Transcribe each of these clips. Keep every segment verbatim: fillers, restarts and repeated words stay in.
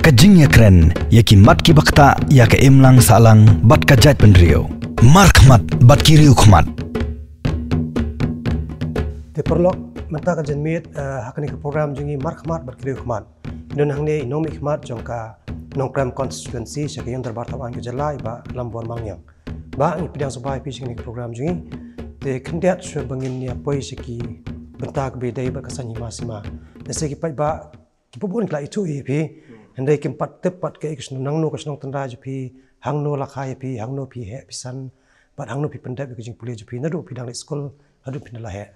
Ka jingïakren ïa ki mat ki baktah ïa ka imlang sahlang bad ka jaitbynriew. Markhmat bad ki riewkhmat. Te paralok, mynta ka janmiet, eh, ha kane ka program jong ngi Markhmat bad ki riewkhmat. Don hangne i nongmihkhmat jong ka Nongkrem constituency sha ka Ïing Dorbar Thaw Aiñ ka jylla, i Bah Lambor Malngiang. Bah, ngi pdiang sngewbha ïa phi sha kane ka program jong ngi. Te khyndiat shuwa ba ngin ïa poi sha ki bynta kiba ïadei bad ka Saiñ Hima Sima, lehse ki paidbah ki bun ki la ithuh ïa phi. Hynrei kim pat tip pat kaei ka shnong, nangno ka shnong tynrai jong phi, hangno la kha ïa phi, hangno phi heh phi san, bad hangno phi pyndep ïa ka jingpule jong phi naduh phi dang leit skul haduh phin da la heh.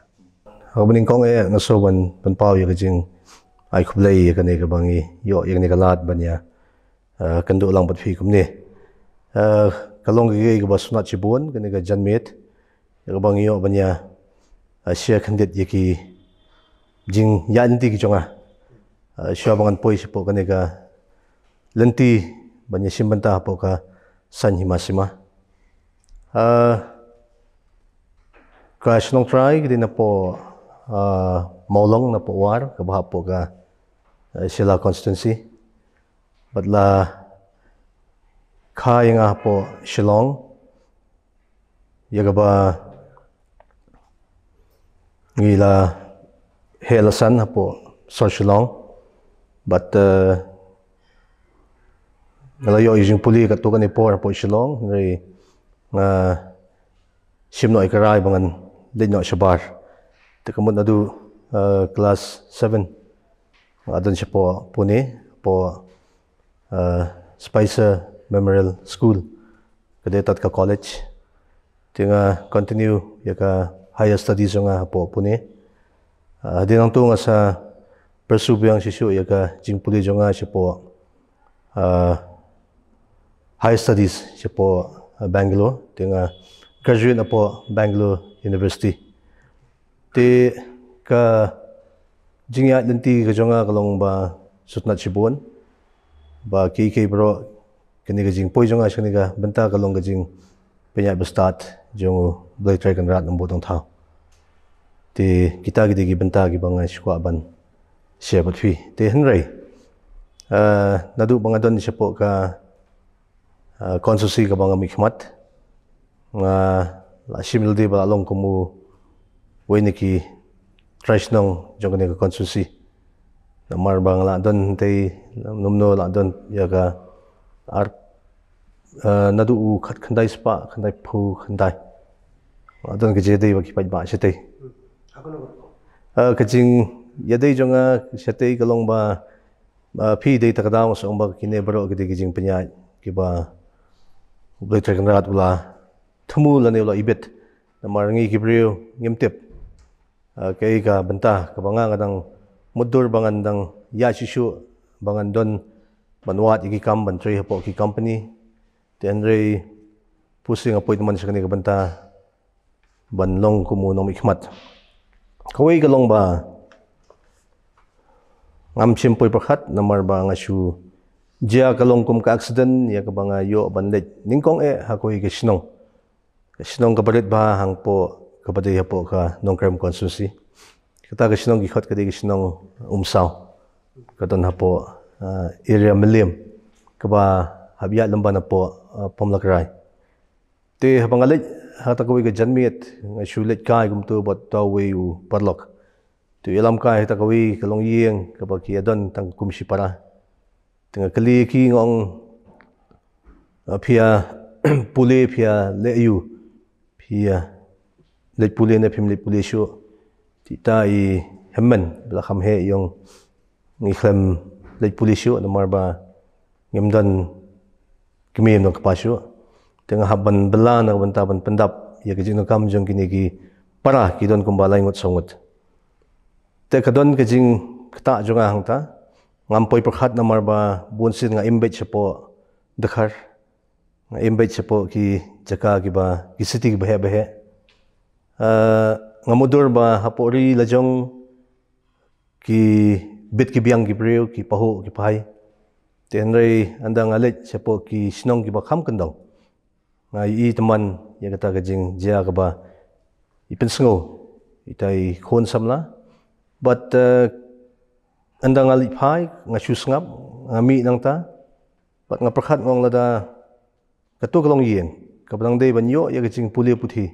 Haba nyngkong eh nga sngewbha ban pynpaw ïa ka jingai khublei ïa kane kaba ngi ïoh ïa kane ka lad ban ïa, eh, kynduh lang bad phi kumne. Eh, ka long kaei kaba sngewtynnat shibun kane ka janmiet, ïa kaba ngi ïoh ban ïa, eh, share khyndiat ïa ki jingïaid lynti ki jong nga, eh, shuwa ba ngan poi shapoh kane ka lynti ban ïa shim bynta hapoh ka Saiñ Hima Sima. Eh, ka shnong trai ka dei napoh, eh, Mawlong, napoh War, kaba hap hapoh ka, eh, Shella constituency. Bad la kha ïa nga hapoh Shillong, ïa kaba ngi la heh la san hapoh sor Shillong. Bad, eh, nga la ïoh ïa ka jingpule katto katne por hapoh Shillong, hynrei nga shim noh ïa ka rai ba ngan leit noh shabar. Te ka mut naduh, eh, class seven nga don shapoh Pune, hapoh, eh, Spicer Memorial School, ka dei tad ka college. Te nga continue ïa ka higher studies jong nga hapoh Pune. Eh, hadien nangto nga sa pursue biang shisha ïa ka jingpule jong nga shapoh, eh, higher studies shapoh, eh, Bangalore. Te nga graduate napoh Bangalore University. Te ka jingïaid lynti ka jong nga ka long ba sngewtynnat shibun. Ba kiei kiei baroh, kane ka jingpoi jong nga sha kane ka bynta ka long ka jingpynïaid bastad jong U Blei Trai Kynrad Nongbuh Nongthaw. Te kita ki dei ki bynta kiba nga sngewkwah ban share bad phi. Te hynrei, eh, naduh ba nga don shapoh ka, eh, constituency kaba nga mihkhmat, nga la shim lade ba la long kum uwei na ki trai shnong jong kane ka constituency. Namar ba nga la don hangtei, kumno la don ïa ka ar, eh, naduh u khat khyndai spah khyndaiphew khyndai. Nga la don ka jingïadei bad ki paidbah shatei. Eh, ka jingïadei jong nga shatei ka long ba, eh, phi dei ta ka daw nga sngew ba kine baroh ki dei ki jingpynïaid kiba U Blei Trai Kynrad u la thmu lane u la ibit. Namar ngi ki briew ngim tip, eh, kaei ka bynta kaba nga nga dang mutdur ba ngan dang ïaid shuh shuh, ba ngan don ban wad ïa ki kam ban trei hapoh ki company. Te hynrei pusi nga poi tymmen sha kane ka bynta ban long kum u nongmihkhmat. Kawei ka long ba ngam shym poi pyrkhat namar ba nga shu jia, ka long kum ka accident ïa kaba nga ïoh ban leit nyngkong eh ha kawei ka shnong. Ka shnong kaba rit bha hangpoh kaba dei hapoh ka Nongkrem constituency. Kata ka shnong ki khot ka dei ka shnong Umsaw. Ka don hapoh, ah, area Mylliem, kaba hap ïaid lem bad hapoh, ah, Pomlakrai. Te haba nga leit ha kata kawei ka janmiet, nga shu leit kai kumto bad uta uwei u paralok. Te u ïalam kai ha kata kawei ka longïing kaba ki ïa don tang kum shipara. Te nga kylli ki, nga ong, "Ah, phi ïa pule, phi ïa leh aïu? Phi ïa leit pule ne phim leit pule shuh?" Te ita i hynmen ba la kham heh i ong, "Ngi khlem leit pule shuh namar ba ngim don kmie, ngim don kpa shuh." Te nga hap ban bylla na ka bynta ban pyndap ïa ka jingdonkam jong kine ki para ki don kumba lai ngut saw ngut. Te ka don ka jingktah jong nga hangta. Ngam poi pyrkhat namar ba bun sien nga im beit shapoh dkhar, nga im beit shapoh ki jaka kiba, ki city kiba heh ba heh. Ah, nga mutdur ba hapoh ri lajong ki bit ki biang ki briew, ki pahuh ki phai. Te hynrei ynda nga leit shapoh ki shnong kiba kham kyndong, nga ïohi tymmen ïa kata ka jingjia kaba i pynsngew ita i khun samla. Bad, eh, ynda nga leit phai, nga shu sngap, nga mih nangta, bad nga pyrkhat nga ong lada katu ka longïing kaba dang dei ban ïoh ïa ka jingpule puthi,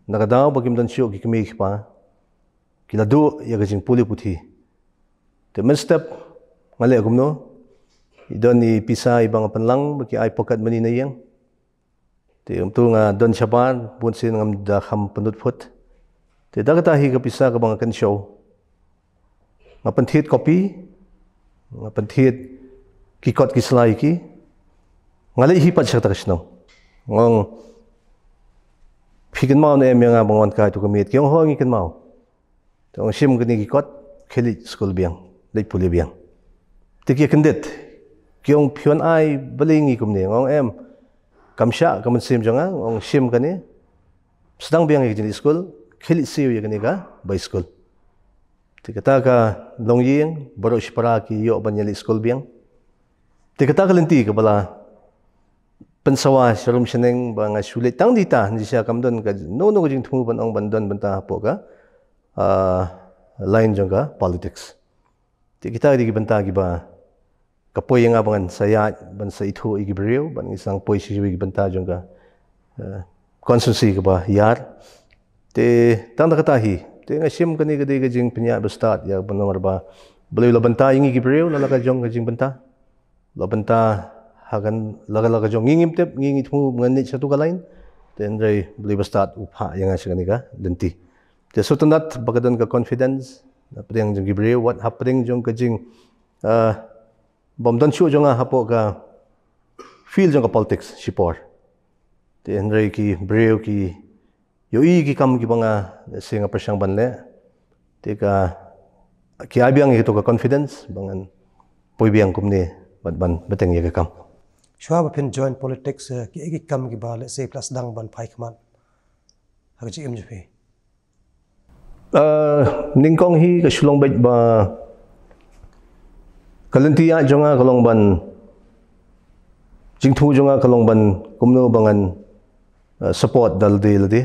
na ka daw ba kim don shuh ki kmie ki kpa, ki la duh ïa ka jingpule puthi. Te mynstep nga leh kumno? I don i pisa iba nga pynlang ba ki ai pocket money na ïing. Te kumtu nga don shabar, bun sien ngam da kham pynlut phut. Te da kata hi ka pisa kaba nga kynshew, nga pynthied copy, nga pynthied ki kot ki sla ïa ki. Nga leit hi pat sha kata ka shnong. Nga ong, phi kynmaw ne em ïa nga ba nga wan kai tu ka miet? Ki ong, ho, ngi kynmaw. Te nga ong, shim kane ki kot, khie leit skul biang, leit pule biang. Te ki kyndit. Ki ong, phi wan ai balei ngi kumne? Nga ong, em, kam shah ka mynsiem jong nga. Nga ong, shim kane, sdang biang ïa ka jingleit skul, khie leit siew ïa kane ka bai skul. Te kata ka longïing, baroh shipara ki ïoh ban ïaleit skul biang. Te kata ka lynti kaba la pynsawa sharum shaneng ba nga shu leit tang dei ta, hynrei shisha kam don kano kano ka jingthmu ban ong ban don bynta hapoh ka, ah, line jong ka politics. Te kita ki dei ki bynta kiba ka poi ïa nga ba ngan sa ïaid ban sa ithuh ïa ki briew, ban ngi sdang poi sha ki bynta jong ka, eh, constituency kaba ïar. Te tang da kata hi, te nga shim kane ka dei ka jingpynïaid ba stad ïa, namar ba balei la bynta ïa ngi ki briew na la ka jong ka jingbynta. La bynta ha kan la ka, la ka jong ngi ngim tip, ngi ngi thmu ngan leit sha tu ka line. Te hynrei balei ba stad u phah ïa nga sha kane ka lynti. Te sngewtynnat ba ka don ka confidence na pdeng jong ki briew, wat hapdeng jong ka jing, ah, bym don shuh jong nga hapoh ka field jong ka politics shipor. Te hynrei ki briew ki ïohi ki kam kiba nga, se nga pyrshang ban leh. Te ka, ki ai biang ïa kito ka confidence ba ngan poi biang kumne bad ban bteng ïa ka kam. Shuwa ba phin join politics, eh, kiei ki kam kiba lehse phi la sdang ban phai khmat ha ka jingim jong phi? Eh, nyngkong hi ka shu long beit ba ka lynti ïaid jong nga ka long ban, jingthmu jong nga ka long ban kumno ba ngan, eh, support da lade lade.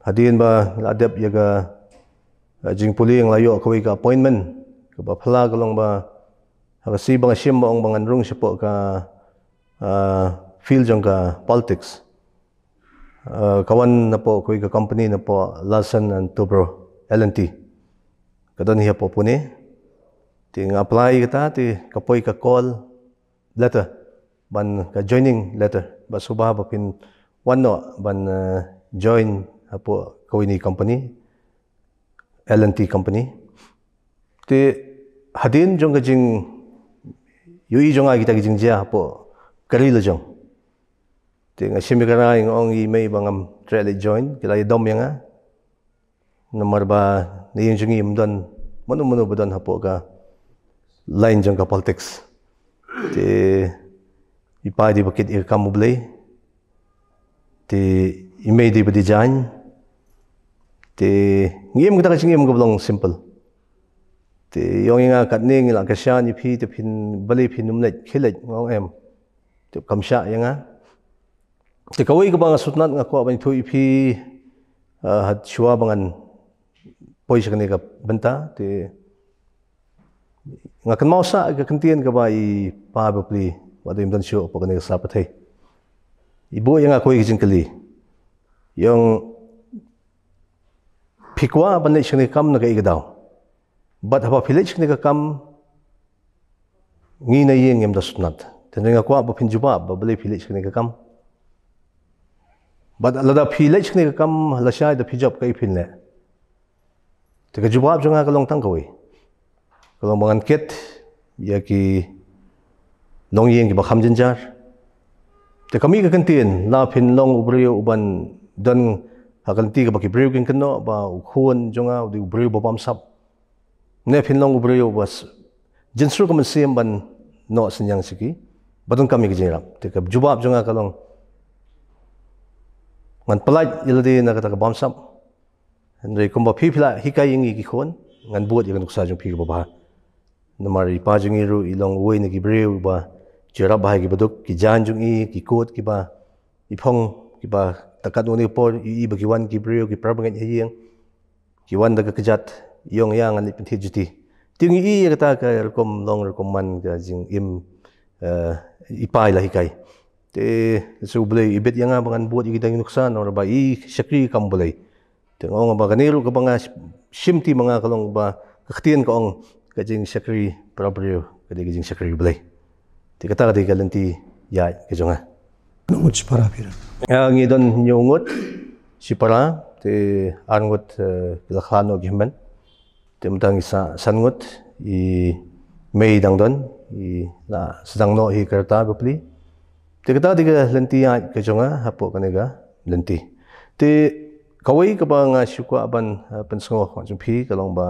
Hadien ba la dep ïa ka, eh, jingpule nga la ïoh kawei ka appointment kaba phylla, ka long ba ha ka sngi ba nga shim ba ong ba ngan rung shapoh ka, eh, field jong ka politics. Eh, ka wan napoh kawei ka company napoh Larsen and Toubro, L and T. Ka don hi hapoh Pune. Te nga apply kata, te ka poi ka call letter, ban ka joining letter, ba sngewbha ba phin wan noh ban, eh, join hapoh kawei ni company, L and T company. Te hadien jong ka jingïohi jong nga kita ki jingjia hapoh ka ri la jong, te nga shim ïa ka rai, nga ong ïa i mei ba ngam treh leit join, ki la ïadom ïa nga. Namar ba na ïing jong ngi ym don mano mano ba don hapoh ka line jong ka politics. Te i pa i dei ba kit ïa ka kam U Blei. Te i mei i dei ba dei jaiñ. Te ngi im kata ka jingim kaba long simple. Te i ong ïa nga, katne ngi la kyrshan ïa phi, te phin, balei phin ym leit, khie leit? Nga ong em, te kam shah ïa nga. Te kawei kaba nga sngewtynnat, nga kwah ban ïathuh ïa phi, ah, ha shuwa ba ngan poi sha kane ka bynta, te nga kynmaw sah ka ktien kaba i pa bapli, ba dei ym don shuh hapoh kane ka sla pyrthei, i buh ïa nga kawei ka jingkylli. I ong, phi kwah ban leit sha kane ka kam na kaei ka daw? Bad haba phi leit sha kane ka kam, ngi na ïing ngim da sngewtynnat. Te nga kwah ba phin jubab ba balei phi leit sha kane ka kam. Bad lada phi leit sha kane ka kam, lashai da phi jop, kaei phin leh? Te ka jubab jong nga ka long tang kawei. Ka long ba ngan kit ïa ki longïing kiba kham jynjar. Te ka mih ka kyntien, la phin long u briew uban don ha ka lynti kaba ki briew kin kynnoh ba u khun jong nga u dei u briew ba bamsap, ne phin long u briew uba s-, jynjar ka mynsiem ban noh synñiang sha ki ba donkam ïa ka jingïarap. Te ka jubab jong nga ka long, ngan pyllait ïa lade na kata ka bamsap. Hynrei kumba phi, phi la hikai ïa ngi ki khun, ngan bud ïa ka nuksa jong phi kaba bha. Namar i pa jong ngi ruh i long uwei na ki briew ba jurap bha ïa kiba duk, ki jaiñ jong i, ki kut kiba i phong, kiba te katno katno por i, i ba ki wan ki briew, ki para bangeit ha ïing, ki wan da ka kjat, i ong ïa ngan leit pynthied juti. Te ngi i ïa kata ka rukom long rukom man ka jingim, eh, i pa i la hikai. Te sa U Blei i bit ïa nga ba ngan bud ïa kita ki nuksa namar ba i shakri kam U Blei. Te nga ong ba kane ruh kaba nga shim ti ma nga ka long ba ka ktien ka ong ka jingshakri para briew ka dei ka jingshakri U Blei. Te kata ka dei ka lynti ïaid ka jong nga. Ngut shipara phi don? Ngi don hynñiew ngut shipara, te ar ngut, eh, ki la khlad noh ki hynmen. Te mynta ngi sa san ngut, i mei dang don, i la sdang noh hi ka rta bapli. Te kata dei ka lynti ïaid ka jong nga hapoh kane ka lynti. Te kawei kaba nga shu kwah ban, eh, pynsngew ha khmat jong phi ka long ba,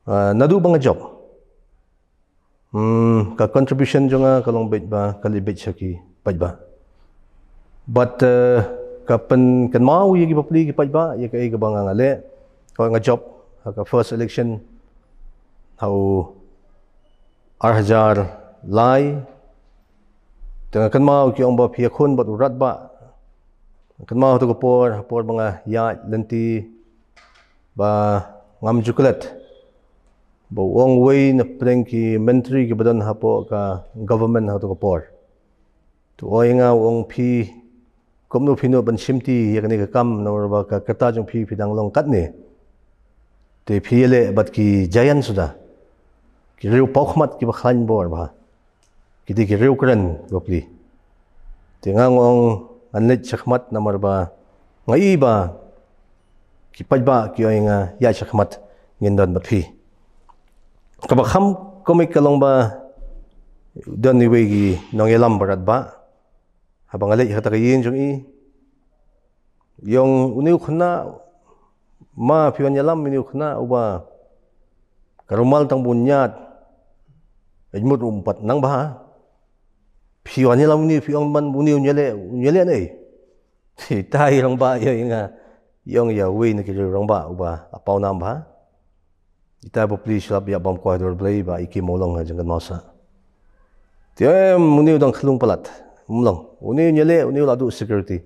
eh, naduh ba nga jop, Hmm, ka contribution jong nga ka long beit ba ka leit beit sha ki paidbah. But, eh, ka pynkynmaw ïa ki bapli ki paidbah ïa kaei kaba nga nga leh. Ka nga jop ha ka first election ha u ar hajar lai. Te nga kynmaw ki ong ba phi ïakhun bad u Radbah. Kynmaw ha tu ka por, ha por ba nga ïaid lynti ba ngam ju klet ba u ong uwei na pdeng ki myntri kiba don hapoh ka government ha tu ka por. Te u ong ïa nga, u ong phi kumno phi nud ban shim ti ïa kane ka kam namar ba ka rta jong phi phi dang long katne. Te phi ïaleh bad ki giant suda. Ki riew paw khmat kiba khlaiñ bor bha. Ki dei ki riew kren bapli. Te nga ong ngan leit sha khmat namar ba nga i ba ki paidbah ki ong ïa nga ïaid sha khmat ngin don bad phi. Kaba kham komik ka long ba don iwei ki nongïalam ba Radbah. Haba nga leit ha kata ka ïing jong i, i ong une u khynnah, ma phi wan ïalam une u khynnah uba ka rumal tang bun ñiad. Ej mut um pat nang bha. Phi wan ïalam une phi ong man une u ñialeh, u ñialeh nei. Te ita i rangbah i ong ïa nga, i ong ïa uwei na ki riew rangbah uba la paw nam bha. Ita bapli shlap ïa bam kwah dur Blei ba i ki mawlong ha jingkynmaw sah. Te em une u dang khlung palat. Um long. Une u ñialeh, une u la duh security.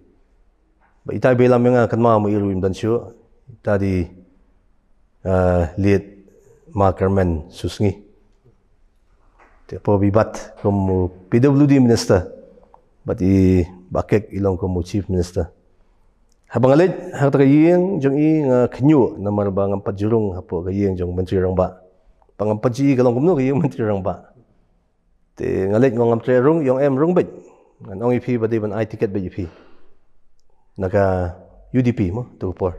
Ba ita i ba ïalam ïa nga kynmaw ma i ruh im don shuh. Ita dei, ah, late ma Carmen Susngi. Te hapoh ba i bat kum u P W D minister. Bad i Bah Kek i long kum u chief minister. Haba nga leit ha kata ka ïing jong i nga khynñiuh namar ba ngam pat ju rung hapoh ka ïing jong myntri rangbah. Ba ngam pat ju i ka long kumno ka ïing myntri rangbah. Te nga leit nga ong ngam treh rung, i ong em rung beit. Ngan ong ïa phi ba dei ban ai ticket beit ïa phi. Na ka U D P mo tu ka por.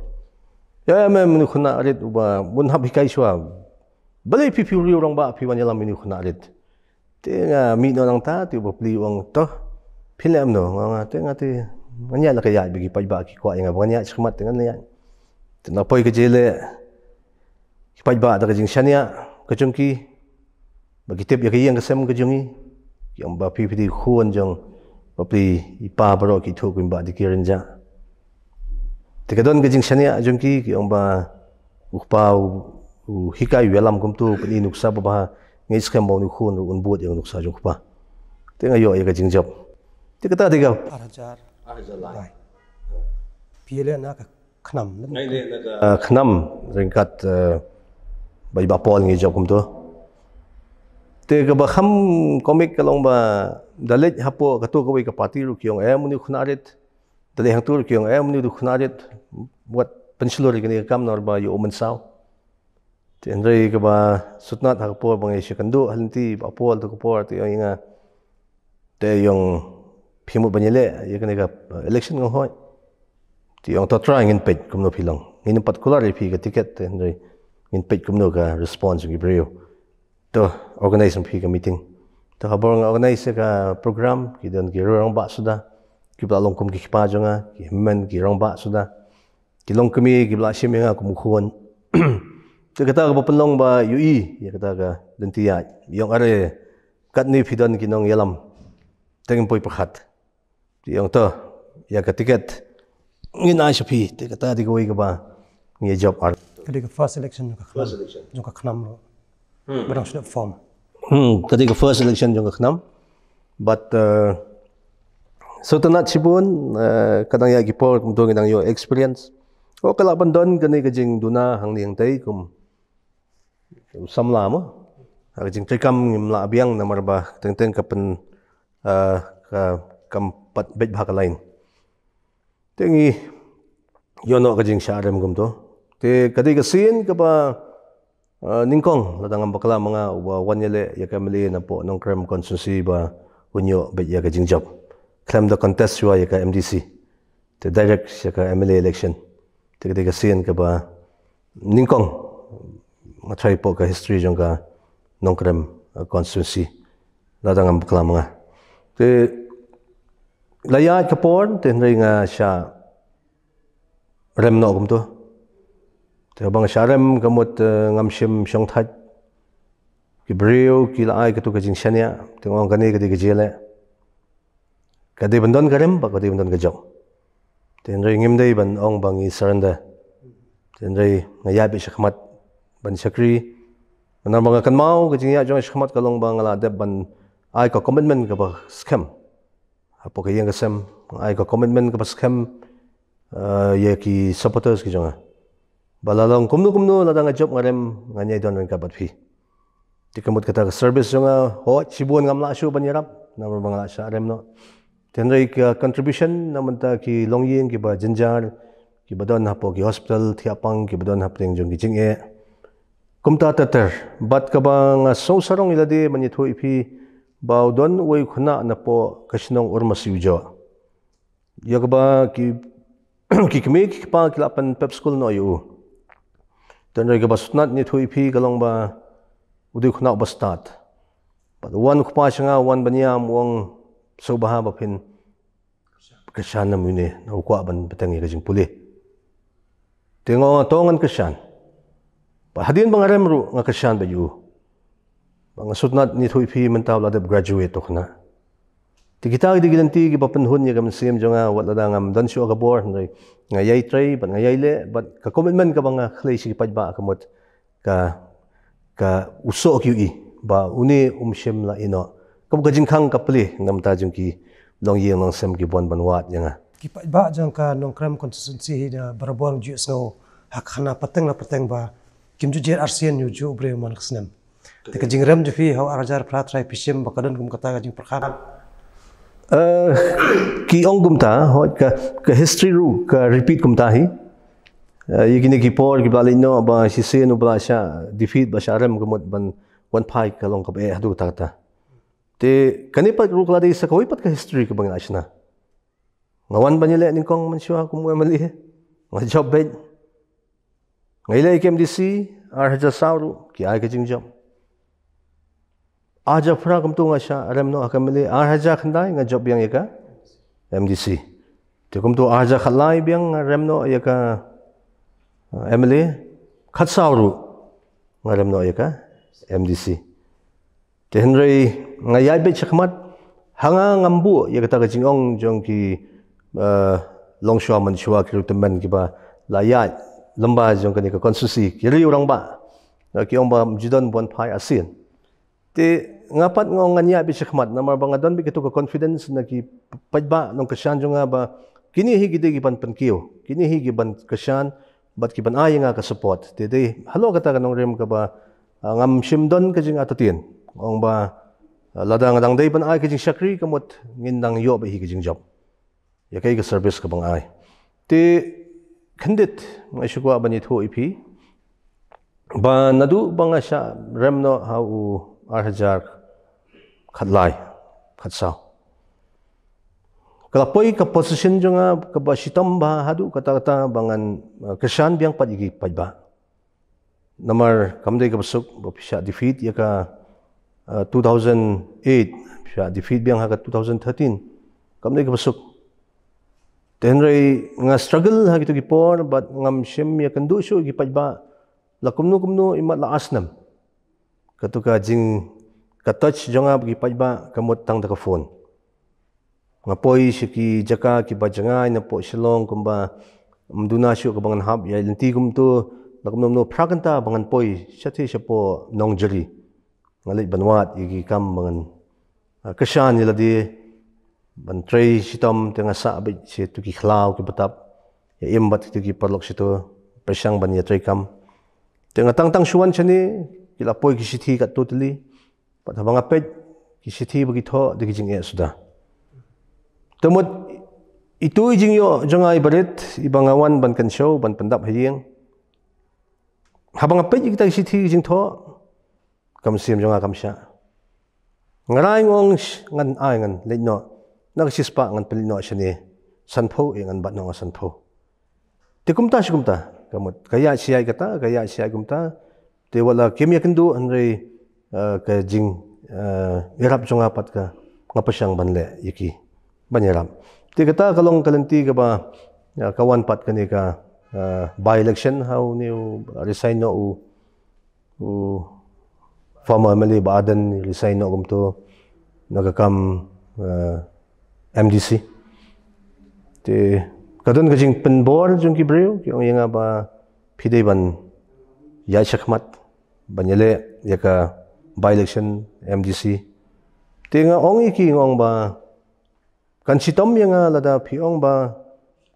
Ïa em em une u khynnah rit uba bun hap hikai shuwa. Balei phi phi u riew rangbah phi wan ïalam une u khynnah rit. Te nga mih noh nangta te u bapli u ong to. Phi leh kumno? Nga ong te nga te ngan ïaid la ka ïaid ba ki paidbah ki kwah ïa nga ba ngan ïaid sha khmat te ngan ïaid. Te nga poi ka jingïaleh ki paidbah da ka jingshaniah ka jong ki. Ba ki tip ïa ka ïing ka sem ka jong i. Ki ong ba phi phi dei u khun jong bapli i pa baroh ki thuh kum i Bah Dicky Rynjah. Te ka don ka jingshaniah jong ki, ki ong ba u kpa u, u hikai u ïalam kumtu, pyni nuksa babha, nga ngeit skhem ba une u khun ruh un bud ïa ka nuksa jong u kpa. Te nga ïoh ïa ka jingjop. Te kata dei ka ar hajar. Ar hajar lai. Lai. Phi leh na ka khnam. Nga leh na ka, ah, khnam ryngkat, eh, ba i Bah Paul ngi jop kumtu. Te kaba kham komik ka long ba da leit hapoh katu kawei ka party ruh ki ong em une u khynnah rit. Da leit hangtu ruh ki ong em une u khynnah rit. Wat pynshlur ïa kane ka kam namar ba ïoh u mynsaw. Te hynrei kaba sutnat ha ka por ba nga ïa shakynduh ha lynti Bah Paul tu ka por te i ong ïa nga. Te i ong phi mut ban ïaleh ïa kane ka, uh, election, nga ong hooid. Te i ong to try ngin peit kumno phi long. Ngin ym pat kular ïa phi ka ticket te hynrei ngin peit kumno ka response jong ki briew. To organize ïa phi ka meeting. To ha bor nga organize ïa ka program, ki don ki riew rangbah suda. Kiba la long kum ki kpa jong nga, ki hynmen ki rangbah suda. Ki longkmie kiba la shim ïa nga kum u khun. Te kata kaba pynlong ba ïohi ïa kata ka lynti ïaid. I ong are katne phi don ki nongïalam. Te ngin poi pyrkhat. Te i ong to ïa ka ticket ngin ai sha phi. Te kata dei kawei kaba ngi ïa jop ar. Ka dei ka first election jong ka khnam. First election. Jong ka khnam ruh. Hmm. Ba dang shu dep form. Hmm, ka dei ka first election jong ka khnam. But, uh, sngewtynnat shibun, uh, ka dang ïaid ki por kumto ngi dang ïoh experience. Ka lah ban don kane ka jingduna hangne hangtei kum u samla mo. Ha ka jingtreikam ngim lah biang namar ba teng teng ka pyn, ah, ka kam pat beit bha ka lain. Te ngi ïoh noh ka jingshah rem kumto. Te ka dei ka sien kaba, ah, nyngkong lada ngam bakla ma nga uba wan ïaleh ïa ka M L A napoh Nongkrem constituency ba un ïoh beit ïa ka jingjop. Khlem da contest shuwa ïa ka M D C. Te direct sha ka M L A election. Te ka dei ka sien kaba nyngkong nga tharai hapoh ka history jong ka Nongkrem, uh, constituency. Lada ngam bakla ma nga. Te la ïaid ka por te hynrei nga shah rem noh kumto. Te haba nga shah rem ka mut, uh, ngam shym shongthait. Ki briew ki la ai kato ka jingshaniah te nga ong kane ka dei ka jingïaleh. Ka dei ban don ka rem bad ka dei ban don ka jop. Te hynrei ngim dei ban ong ba ngi surrender. Te hynrei nga ïaid beit shakhmat ban shakri. Namar ba nga kynmaw ka jingïaid jong nga shakhmat ka long ba nga la dep ban ai ka commitment kaba skhem. Hapoh ka ïing ka sem nga ai ka commitment kaba skhem, eh, ïa ki supporters ki jong nga. Ba la long kumno kumno lada nga jop nga rem ngan ïai don ryngkat bad phi. Te ka mut kata ka service jong nga, hooid shibun ngam lah shuh ban ïarap namar ba nga la shah rem noh. Te hynrei ka contribution na bynta ki longïing kiba jynjar, kiba don hapoh ki hospital thiah pang, kiba don hapdeng jong ki jingeh, kumta ter ter. Bad kaba nga sngewsarong ïa lade ban ïathuh ïa phi ba u don uwei u khynnah napoh ka shnong Urmasiwjoh. Ïa kaba ki, ki kmie ki kpa ki la pynpep skul noh ïa u. Te hynrei kaba sngewtynnat ïathuh ïa phi ka long ba u dei u khynnah uba stad. Bad u wan u kpa sha nga, u wan ban ïam, u ong, sngewbha ba phin kyrshan ïa une, nga kwah ban bteng ïa ka jingpule. Te nga ong to ngan kyrshan. Bad hadien ba nga rem ruh nga kyrshan bad u. Ba nga sngewtynnat ïathuh ïa phi mynta u la dep graduate u khynnah. Te kita ki dei ki lynti kiba pynhun ïa ka mynsiem jong nga wat lada ngam don shuh ka bor hynrei nga ïai trei bad nga ïai leh bad ka commitment kaba nga khlei sha ki paidbah ka mut ka, ka u soh ki ïohi ba une um shym la ïeh noh. Kaba ka jingkhang ka plie na bynta jong ki longïing longsem kiba wan ban wad ïa nga. Ki paidbah jong ka Nongkrem constituency hi da barabor ju sngew ha ka khana pateng la pateng ba kim ju jied arsien ïa u ju u briew man ka snem. Te ka jingrem jong phi ha u ar hajar phra trai phi shim ba ka don kum kata ka jingpyrkhat. Eh, ki ong kumta, hooid ka, ka history ruh ka repeat kumta hi. Eh, ïa kine ki por kiba la leit noh ba shisien uba la shah defeat ba shah rem ka mut ban wan phai ka long kaba eh haduh katta katta. Te kane pat ruh ka la dei sa kawei pat ka history kaba ngi la shna. Nga wan ban ïaleh nyngkong mynshuwa kum u M L A. Nga jop beit. Nga ïaleh ïa ka M D C ar hajar saw ruh ki ai ka jingjop. Ar hajar phra kumto nga shah rem noh ha ka M L A, ar hajar khyndai nga jop biang ïa ka M D C. Te kumto ar hajar khatlai biang nga rem noh ïa ka, uh, M L A, khatsaw ruh nga rem noh ïa ka M D C. Te hynrei nga ïaid beit shakhmat, ha nga ngam buh ïa kata ka jingong jong ki, uh, longshuwa manshuwa ki riewtymmen kiba la ïaid lyngba jong kane ka constituency, ki riew rangbah. Uh, ki ong ba ju don ban phai arsien. Te nga pat nga ong ngan ïaid beit shakhmat namar ba nga don beit kato ka confidence na ki paidbah nongkyrshan jong nga ba kine hi ki dei ki ban pynkiew, kine hi ki ban kyrshan bad ki ban ai ïa nga ka support. Te dei halor kata ka nongrim kaba, ah, ngam shym don ka jingartatien. Ong ba, ah, lada nga dang dei ban ai ka jingshakri ka mut ngin dang ïoh beit hi ka jingjop. Ïa kaei ka service kaba nga ai. Te khyndiat nga shu kwah ban ïathuh ïa phi ba naduh ba nga shah rem noh ha u ar hajar khatlai, khatsaw, ka la poi ka position jong nga kaba shitom bha haduh katta katta ba ngan, uh, kyrshan biang pat ïa ki paidbah. Namar kam dei kaba suk ba phi shah defeat ïa ka, uh, two thousand eight, phi shah defeat biang ha ka two thousand thirteen. Kam dei kaba suk. Te hynrei nga struggle ha kito ki por bad ngam shym ïakynduh shuh ïa ki paidbah la kumno kumno imat la ar snem. Kato ka jing, ka touch jong nga bad ki paidbah ka mut tang da ka phone. Nga poi sha ki jaka kiba jngai napoh Shillong kumba ym duna shuh kaba ngan hap ïa lynti kumto, la kumno kumno phra kynta ba ngan poi shatei shapoh Nongjri. Nga leit ban wad ïa ki kam ba ngan, ah, kyrshan ïa lade ban trei shitom, te nga sah beit sha kito ki khlaw kiba tap, ïa im bad kito ki paralok shato, pyrshang ban ïatrei kam. Te nga tang tang shu wan shane, ki ki la poi ki shithi katto tylli. Bad haba nga peit ki shithi ba ki thoh da ki jingeh suda. Te mut itu i jingïoh jong nga i barit, iba nga wan ban kynshew, ban pyndap ha ïing. Haba nga peit kita ki shithi ki jingthoh, ka mynsiem jong nga kam shah. Nga rai nga ong sh-, ngan ai ngan leit noh. Na ka shispah ngan pynleit noh shane. Sanphew eh ngan bat noh nga sanphew. Te kumta shi kumta. Ka mut, ka ïaid shi ïaid kata, ka ïaid shi ïaid kumta. Te wat la kim ïakynduh hynrei, eh, ka jing, eh, ïarap jong nga pat ka, nga pyrshang ban leh ïa ki. Ban ïarap. Te kata ka long ka lynti kaba, eh, ka wan pat kane ka, eh, by election ha une u resign noh u u former M L A Bah Ardent resign noh kumto na ka kam, eh, M D C. Te ka don ka jingpynbor jong ki briew, ki ong ïa nga ba phi dei ban ïaid shakhmat ban ïaleh ïa ka by election M D C. Te nga ong ïa ki, nga ong ba kan shitom ïa nga lada phi ong ba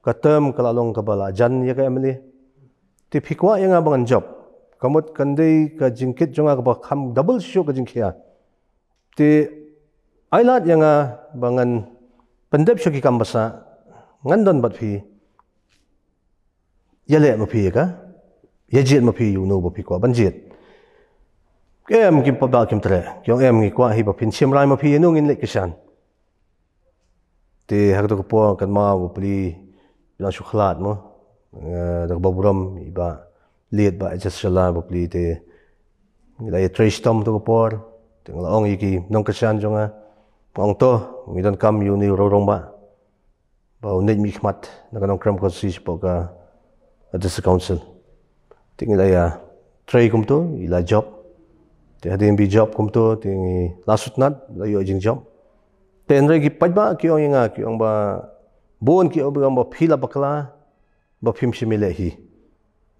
ka term ka la long kaba la jan ïa ka M L A. Te phi kwah ïa nga ba ngan jop. Ka mut kan dei ka jingkit jong nga kaba kham double shuh ka jingkhia. Te ai lad ïa nga ba ngan pyndep sha ki kam ba sah, ngan don bad phi. Ïaleh ma phi ïa ka. Ïa jied ma phi ïa uno ba phi kwah ban jied. Em, kim pat ba kim treh. Ki ong em, ngi kwah hi ba phin shim rai ma phi ïa uno ngin leit kyrshan. Te ha kato ka por kynmaw bapli phi la shu khlad mo. Eh, da kaba burom i Bah Liat Bah H S Shylla bapli te ngi la ïatrei shitom kato ka por. Te nga la ong ïa ki nongkyrshan jong nga. Nga ong to, ngi donkam ïa une u rangbah ba un leit mihkhmat na ka Nongkrem constituency shapoh ka District Council. Te ngi la ïatrei kumto, i la jop. Te hadien ba i jop kumto, te ngi la sngewtynnat, la ïoh jingjop. Te hynrei ki paidbah ki ong ïa nga, ki ong ba bun ki ong ba phi la bakla, ba phim shym ïaleh hi.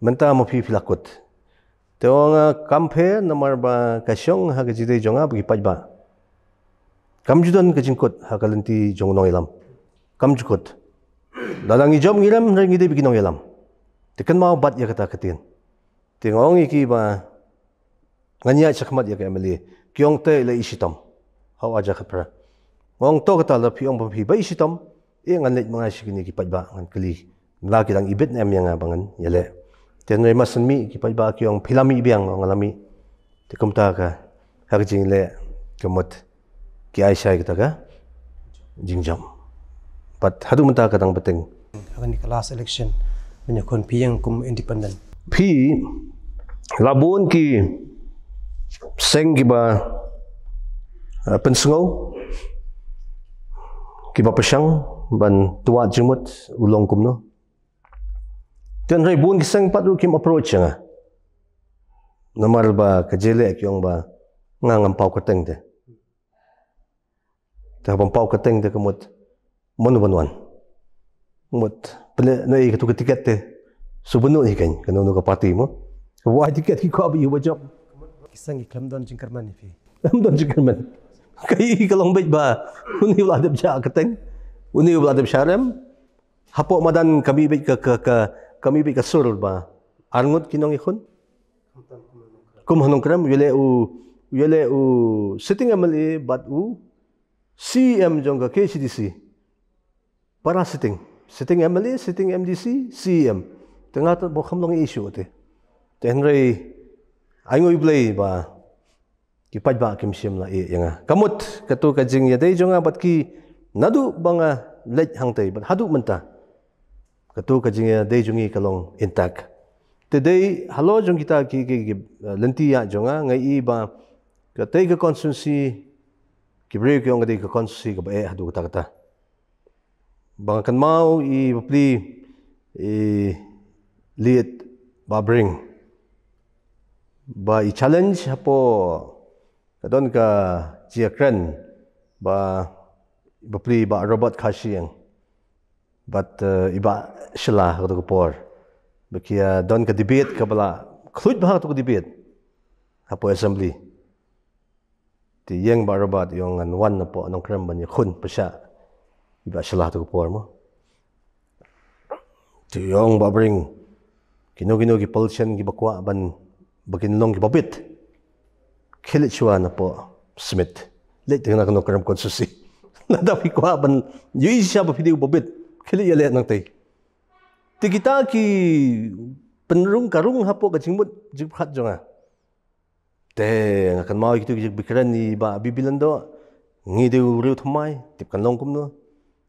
Mynta ma phi phi la kut. Te ong nga kam pher namar ba ka shong ha ka jingïadei jong nga bad ki paidbah. Kam ju don ka jingkut ha ka lynti jong u nongïalam. Kam ju kut. Lada ngi jop ngi rem hynrei ngi dei ba ki nongïalam. Te kynmaw bat ïa kata ka ktien. Te nga ong ïa ki ba ngan ïaid shakhmat ïa ka M L A. Ki ong te la i shitom. Ha u ar hajar khatphra. Nga ong to kata lada phi ong ba phi ba i shitom. Eh, ngan leit ma nga sha kine ki paidbah ngan kylli. Lada ki dang ibit ne em ïa nga ba ngan ïaleh. Te hynrei ma sngewmih ki paidbah ki ong phi la mih biang, nga ong nga la mih. Te kumta ka, ha ka jingleh ka mut ki ai shai kata ka jingjop. Bad haduh mynta ka dang bteng. Ha kane ka last election ban ïakhun phi ïeng kum independent. Phi la bun ki seng kiba, eh, pynsngew, kiba pyrshang ban tuat jingmut u long kumno. Te hynrei bun ki seng pat ruh kim approach ïa nga. Namar ba ka jingïaleh ki ong ba nga ngam paw kyrteng te. Te haba ym paw kyrteng te ka mut mano ban wan. Mut pynleh noh ïa katu ka tiket te. Shu bun noh hi kein kano kano ka party mo. Ka wai tiket ki kwah ba ïa u ba jop. Ki seng ki khlem don jingkyrmen ïa phi. Khlem don jingkyrmen. Ka i ka long beit ba une u la dep jah kyrteng. Une u la dep sharem. Hapoh madan ka mih beit ka, ka, ka, ka mih beit ka sur ba arngut ki nongïakhun. Kum ha Nongkrem, u ïaleh u, u ïaleh u sitting M L A bad u C E M jong ka K H A D C. Para sitting. Sitting M L A, sitting M D C, C E M. Te nga te ba kham long issue te. Te hynrei ai nguh ïa U Blei ba ki paidbah kim shym la ïeh ïa nga. Ka mut, katu ka jingïadei jong nga bad ki naduh ba nga leit hangtei bad haduh mynta. Katu ka jingïadei jong ngi ka long intact. Te dei halor jong kita ki, ki, ki, eh, lynti ïaid jong nga, nga i ba katei ka constituency, ki briew ki ong ka dei ka constituency kaba eh haduh katta katta. Ba nga kynmaw i bapli i Liat Bah Bring. Ba i challenge hapoh ka don ka jingïakren ba i bapli Bah Robert Kharshiing. Bad, eh, i Bah Shylla ha kato ka por. Ba ki, eh, don ka debate kaba la khluit bha kato ka debate. Hapoh assembly. Te ïeng Bah Robert i ong ngan wan napoh Nongkrem ban ïakhun pyrshah i Bah Shylla ha kato ka por mo. Te i ong Bah Bring kino kino ki politician kiba kwah ban ba kin long kiba bit. Khie leit shuwa napoh Smit. Leit tang na ka Nongkrem constituency. Lada phi kwah ban ïohi shisha ba phi dei u babit, khie leit ïaleh nangtei. Te kita ki pynrung ka rung hapoh ka jingmut jingpyrkhat jong nga. Te nga kynmaw ïa kito ki jingbakren i Bah Bibilan Doh, ngi dei u riew thymmai, tip kan long kumno.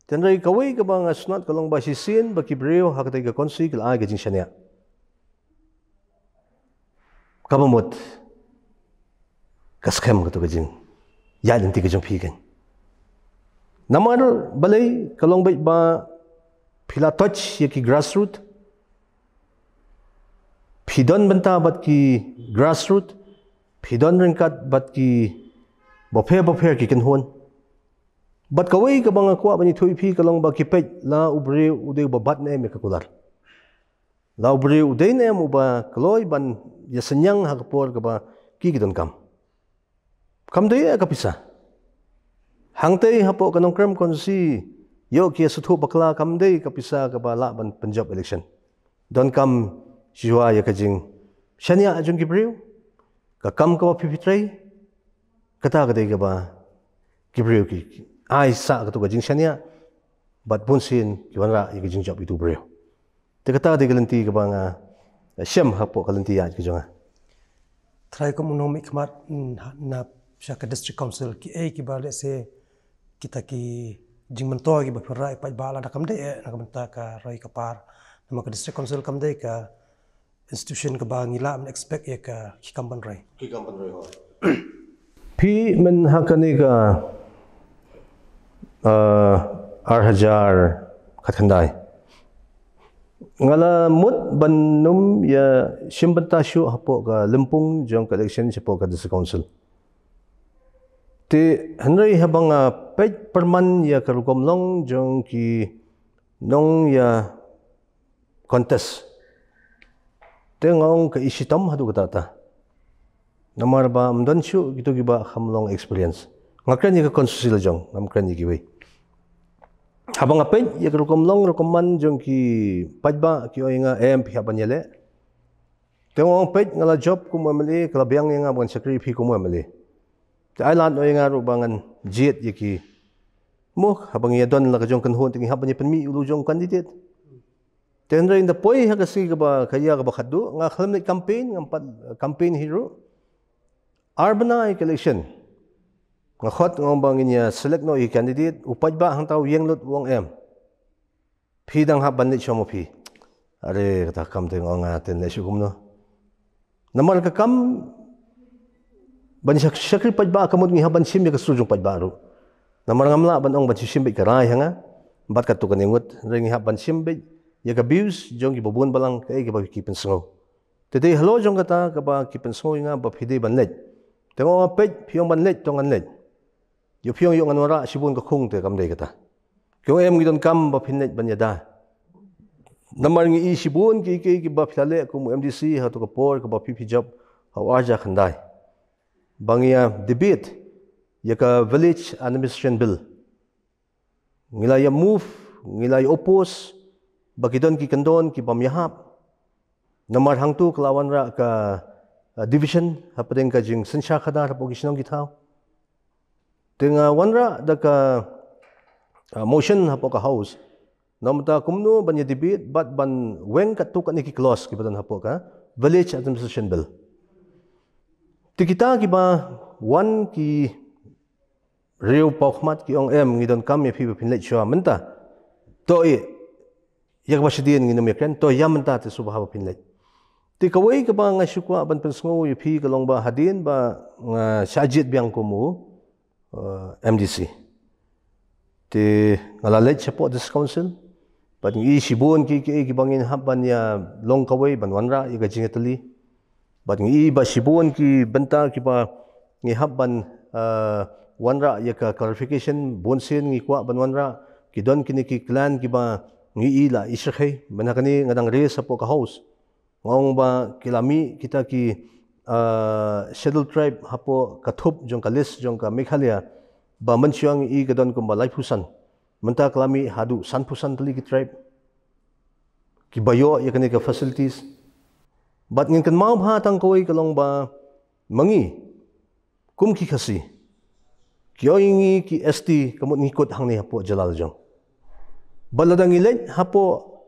Te hynrei kawei kaba nga sngewtynnat ka long ba shisien ba ki briew ha katei ka constituency ki la ai ka jingshaniah. Kaba mut ka skhem kato ka jingïaid lynti ka jong phi kein. Namar balei? Ka long beit ba phi la touch ïa ki grassroot. Phi don bynta bad ki grassroot. Phi don ryngkat bad ki bapher bapher ki kynhun. Bad kawei kaba nga kwah ban ïathuh ïa phi ka long ba ki peit la u briew u dei uba bat ne em ïa ka kular. La u briew u dei ne em uba kloi ban ïasynñiang ha ka por kaba ki ki donkam. Kam dei ïa ka pisa. Hangtei hapoh ka Nongkrem constituency, ïoh ki ïasngewthuh bakla, kam dei ka pisa kaba lah ban pynjop election. Donkam shuwa ïa ka jingshaniah jong ki briew. Ka kam kaba phi phi trei, kata ka dei kaba ki briew ki ai sah kato ka jingshaniah. Bad bunsien ki wanrah ïa ka jingjop ïa uto u briew. Te kata dei ka lynti kaba nga shem hapoh ka lynti ïaid ka jong nga. Trai kum u nongmihkhmat, mm, na sha ka District Council, kiei kiba lehse kita ki jingmyntoi kiba phi wanrah ïa ki paidbah, lada kam dei eh na ka bynta ka roi ka par, namar ka District Council kam dei ka institution kaba ngi lah ban expect ïa ka ki kam ban roi. Ki kam ban roi, hooid. Phi mynta ha kane ka, uh, ar hajar khatkhyndai, nga la mut ban nym ïashim bynta shuh hapoh ka lympung jong ka election shapoh ka District Council. Te hynrei haba nga peit pyrman ïa ka rukom long jong ki nongïa contest, te nga ong ka i shitom haduh katta katta. Namar ba ym don shuh kito kiba kham long experience. Nga kren ïa ka constituency la jong, ngam kren ïa kiwei. Haba nga peit ïa ka rukom long rukom man jong ki paidbah, ki ong ïa nga, em, phi hap ban ïaleh. Te nga ong, peit, nga la jop kum u M L A, ka la biang ïa nga ban shakri phi kum u M L A. Te ai lad ong ïa nga ruh ba ngan jied ïa ki. Mo, haba ngi ïa don la ka jong ka kynhun te ngi hap ban ïa pynmih u la jong u candidate. Te hynrei ynda poi ha ka sngi kaba, ka ïa kaba khatduh, nga khlem leit campaign, ngam pat campaign hi ruh. Ar bnai ka election, nga khot, nga ong ba ngin ïa select noh ïa ki candidate, u paidbah hangta u ïeng lut u ong, em, phi dang hap ban leit shuwa mo phi. Are, kata, kam te, nga ong, nga te leit shuh kumno. Namar ka kam ban shak-, shakri paidbah ka mut ngi hap ban shim ïa ka sur jong paidbah ruh. Namar ngam lah ban ong ban shim beit ka rai ha nga bad katto katne ngut, hynrei ngi hap ban shim beit ïa ka views jong kiba bun balang, kaei kaba ki pynsngew. Te dei halor jong kata kaba ki pynsngew ïa nga ba phi dei ban leit. Te nga ong, peit, phi ong ban leit, to ngan leit. Ïoh phi ong ïoh ngan wanrah shibun ka khung, te kam dei kata. Ki ong, em, ngi donkam ba phin leit ban ïada. Namar ngi i shibun ki, ki, kiba phi la leh kum u M D C ha kato ka por kaba phi phi jop ha u ar hajar khyndai, ba ngi ïa debate ïa ka Village Administration Bill. Ngi la ïa move, ngi la ïa oppose, ba ki don ki kyndon ki bym ïahap. Namar hangto ka la wanrah ka, uh, division hapdeng ka jingsynshar khadar hapoh ki shnong ki thaw. Te nga wanrah da ka, uh, motion hapoh ka House. Namar kumno ban ïa debate bad ban weng katto katne ki clause kiba don hapoh ka Village Administration Bill. Te kita kiba wan ki riew paw khmat ki ong, em, ngi donkam ïa phi ba phin leit shuwa mynta. To ïa, ïa kaba shadien ngin ym ïa kren, to ïa mynta te shu bha ba phin leit. Te kawei kaba nga shu kwah ban pynsngew ïa phi ka long ba hadien ba nga shah jied biang kum u, uh, M D C, te nga la leit shapoh District Council. Bad ngi i shibun ki, ki, kiba ngin hap ban ïa long kawei ban wanrah ïa ka jingïatylli. Bad ngi i ba shibun ki bynta kiba ngi hap ban, uh, wanrah ïa ka clarification, bunsien ngi kwah ban wanrah, ki don kine ki clan kiba ngi i la i shyrkhei, mynta kane nga dang raise hapoh ka House. Nga ong ba ki la mih kita ki, uh, Scheduled Tribe hapoh ka thup jong ka list jong ka Meghalaya, ba mynshuwa ngi i ka don kumba laiphew san. Mynta ka la mih haduh sanphew san tylli ki tribe kiba ïoh ïa kane ka facilities. Bad ngin kynmaw bha tang kawei ka long ba ma ngi, kum ki Khasi, ki ong ïa ngi ki S T, ka mut ngi kut hangne hapoh jylla la jong. Bad lada ngi leit hapoh,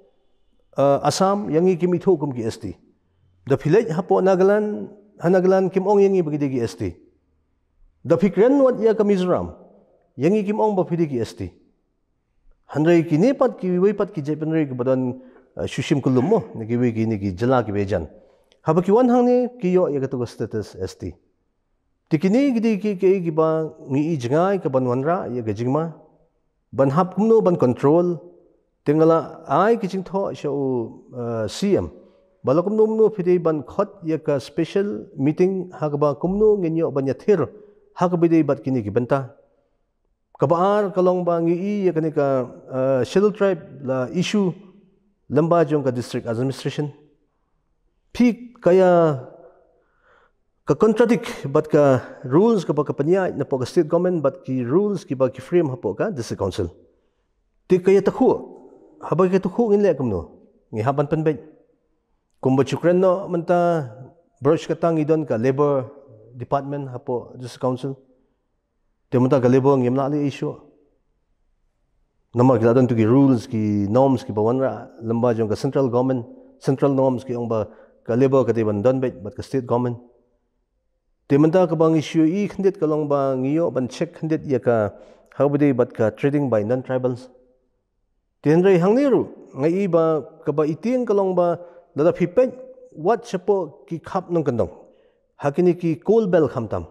eh, Assam, ïa ngi kim ithuh kum ki S T. Da phi leit hapoh Nagaland, ha Nagaland kim ong ïa ngi ba ngi dei ki S T. Da phi kren wat ïa ka Mizoram, ïa ngi kim ong ba phi dei ki S T. Hynrei kine pat kiwei pat ki jaitbynriew kiba don, eh, shu shim kyllum mo, na kiwei kine ki jylla kiba ïajan. Haba ki wan hangne ki ïoh ïa kato ka status S T. Te kine ki dei ki, ki, kiba ngi i jngai ka ban wanrah ïa ka jingma ban hap kumno ban control. Te nga la ai ki jingthoh sha u, eh, C M ba la kumno kumno phi dei ban khot ïa ka special meeting ha kaba kumno ngin ïoh ban ïathir ha kaba dei bad kine ki bynta. Kaba ar ka long ba ngi i ïa kane ka, eh, Scheduled Tribe la issue lyngba jong ka district administration. Phi ka ïa ka contradict bad ka rules kaba ka pynïaid napoh ka state government bad ki rules kiba ki frame hapoh ka district council. Te ka ïa takhuh, haba ka takhuh ngin leh kumno? Ngi hap ban pynbeit. Kumba ju kren noh mynta, baroh shi katta ngi don ka labour department hapoh district council. Te mynta ka labour ngim lah leh issue. Namar ki la don tu ki rules, ki norms kiba wanrah lyngba jong ka central government, central norms ki ong ba ka labour ka dei ban don beit bad ka state government. Te mynta kaba ngi shu i khyndiat ka long ba ngi ïoh ban check khyndiat ïa ka ha kaba dei bad ka trading by non-tribals. Te hynrei hangne ruh nga i ba kaba i tieng ka long ba lada phi peit wat shapoh ki khap nongkyndong ha kine ki coal belt khamtam.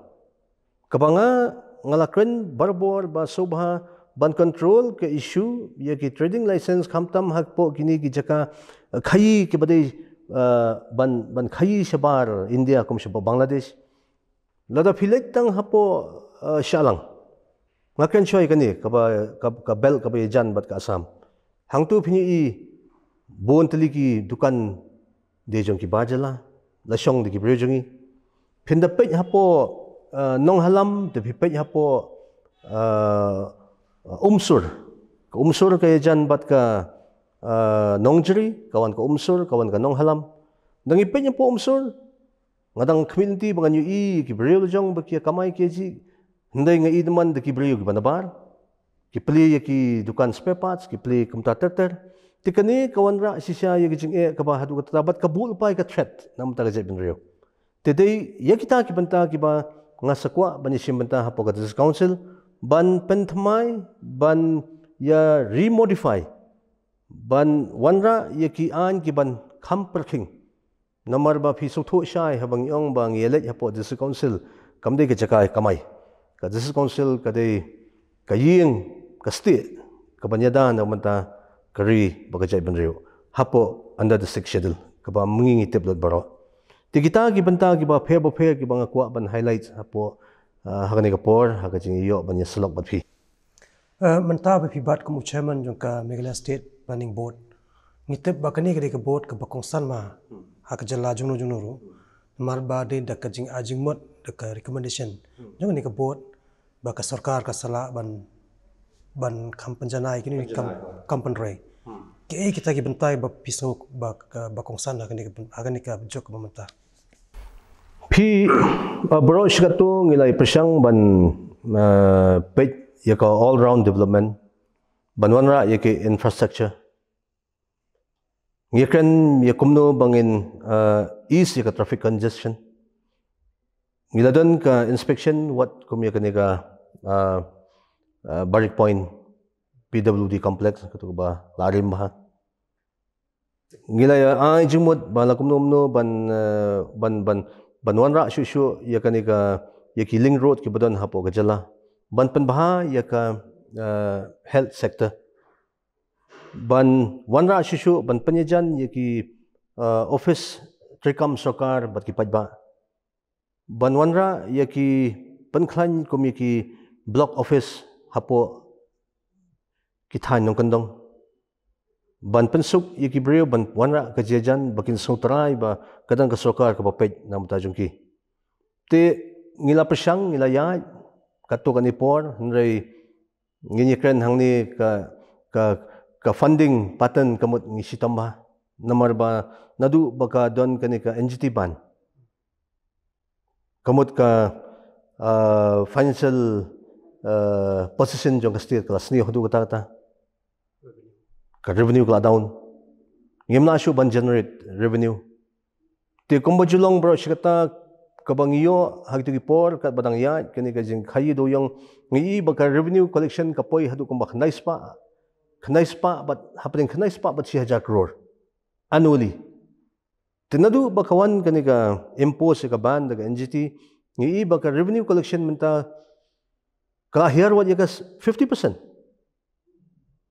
Kaba nga, nga la kren barabor ba sngewbha ban control ka issue ïa ki trading license khamtam hapoh kine ki jaka, eh, khaïi kiba dei, eh, ban, ban khaïi shabar India kum shabar Bangladesh. Lada phi leit tang hapoh, eh, Shillong. Nga kren shuwa ïa kane kaba, ka, ka belt kaba ïajan bad ka Assam. Hangtu phin ïohi bun tylli ki dukan de jong ki bar jylla, la shong da ki briew jong ngi. Phin da peit hapoh, eh, Nonghalam, da phi peit hapoh, eh, Umsur. Ka Umsur ka ïajan bad ka, eh, Nongjri, ka wan ka Umsur, ka wan ka Nonghalam. Da ngi peit hapoh Umsur, nga dang khmih lynti ba ngan ïohi ki briew la jong ba ki ïa kamai ki ïa jih. Hynrei nga i dei man da ki briew kiba nabar. Ki plie ïa ki dukan spare parts, ki plie kumta ter ter. Te kane ka wanrah shisha ïa ki jingeh kaba haduh katta bad ka buh lypa ïa ka threat na bynta ka jaitbynriew. Te dei ïa kita ki bynta kiba nga sa kwah ban ïashim bynta hapoh ka District Council ban pynthymmai, ban ïa remodify, ban wanrah ïa ki aiñ kiban kham pyrkhing. Namar ba phi sngewthuh shai haba ngi ong ba ngi ïaleit hapoh District Council kam dei ka jaka kamai. Ka District Council ka dei ka ïing, ka stieh kaban ïada na ka bynta ka ri bad ka jaitbynriew hapoh under the Sixth Schedule kaba ma ngi ngi tip lut baroh. Te kita ki bynta kiba pher ba pher kiba nga kwah ban highlight hapoh, ah, ha kane ka por, ha ka jingïoh ban ïasyllok bad phi. Eh, mynta ba phi bat kum u chairman jong ka Meghalaya State Planning Board, ngi tip ba kane ka dei ka board kaba kongsan ma ha ka jylla jongno jongno ruh. Namar ba dei da ka jingai jingmut, da ka recommendation jong kane ka board ba ka sorkar ka sa lah ban, ban kham pynjanai kine, kham, kham pynroi. Kiei kita ki bynta ba phi sngew ba, ba kongsan ha kane ka, ha kane ka juk kaba mynta? Phi, uh, baroh shi katto ngi la ïa pyrshang ban, uh, peit ïa ka all round development, ban wanrah ïa ki infrastructure. Ngi kren ïa kumno ba ngin, uh, ease ïa ka traffic congestion. Ngi la don ka inspection wat kum ïa kane ka, uh, uh, Barik Point P W D complex, kato kaba la rim bha. Ngi la ïa ai jingmut ba la kumno kumno ban, eh, ban, ban, ban wanrah shuh shuh ïa kane ka, ïa ki link road kiba don hapoh ka jylla. Ban pynbha ïa ka, eh, health sector. Ban wanrah shuh shuh ban pynïajan ïa ki, eh, office treikam sorkar bad ki paidbah. Ban wanrah ïa ki pynkhlaiñ kum ïa ki block office hapoh ki thaiñ nongkyndong. Ban pynsuk ïa ki briew ban wanrah ka jingïajan ba kin sngewtrai ba ka don ka sorkar kaba peit na ka bynta jong ki. Te ngi la pyrshang, ngi la ïaid katto katne por, hynrei ngin ïa kren hangne ka, ka, ka funding pattern ka mut ngi shitom bha. Namar ba naduh ba ka don kane ka N G T ban, ka mut ka, uh, financial uh, position jong ka state ka la sniew haduh katta katta. Ka revenue ka la down. Ngim lah shuh ban generate revenue. Te kumba ju long baroh shi katta kaba ngi ïoh ha kito ki por katba dang ïaid kane ka jingkhaii dewiong, ngi i ba ka revenue collection ka poi haduh kumba khyndai spah, khyndai spah bad, hapdeng khyndai spah bad shi hajar klur annually. Te naduh ba ka wan kane ka impose ka ban da ka N G T, ngi i ba ka revenue collection mynta ka la hiar wat ïa ka fifty percent.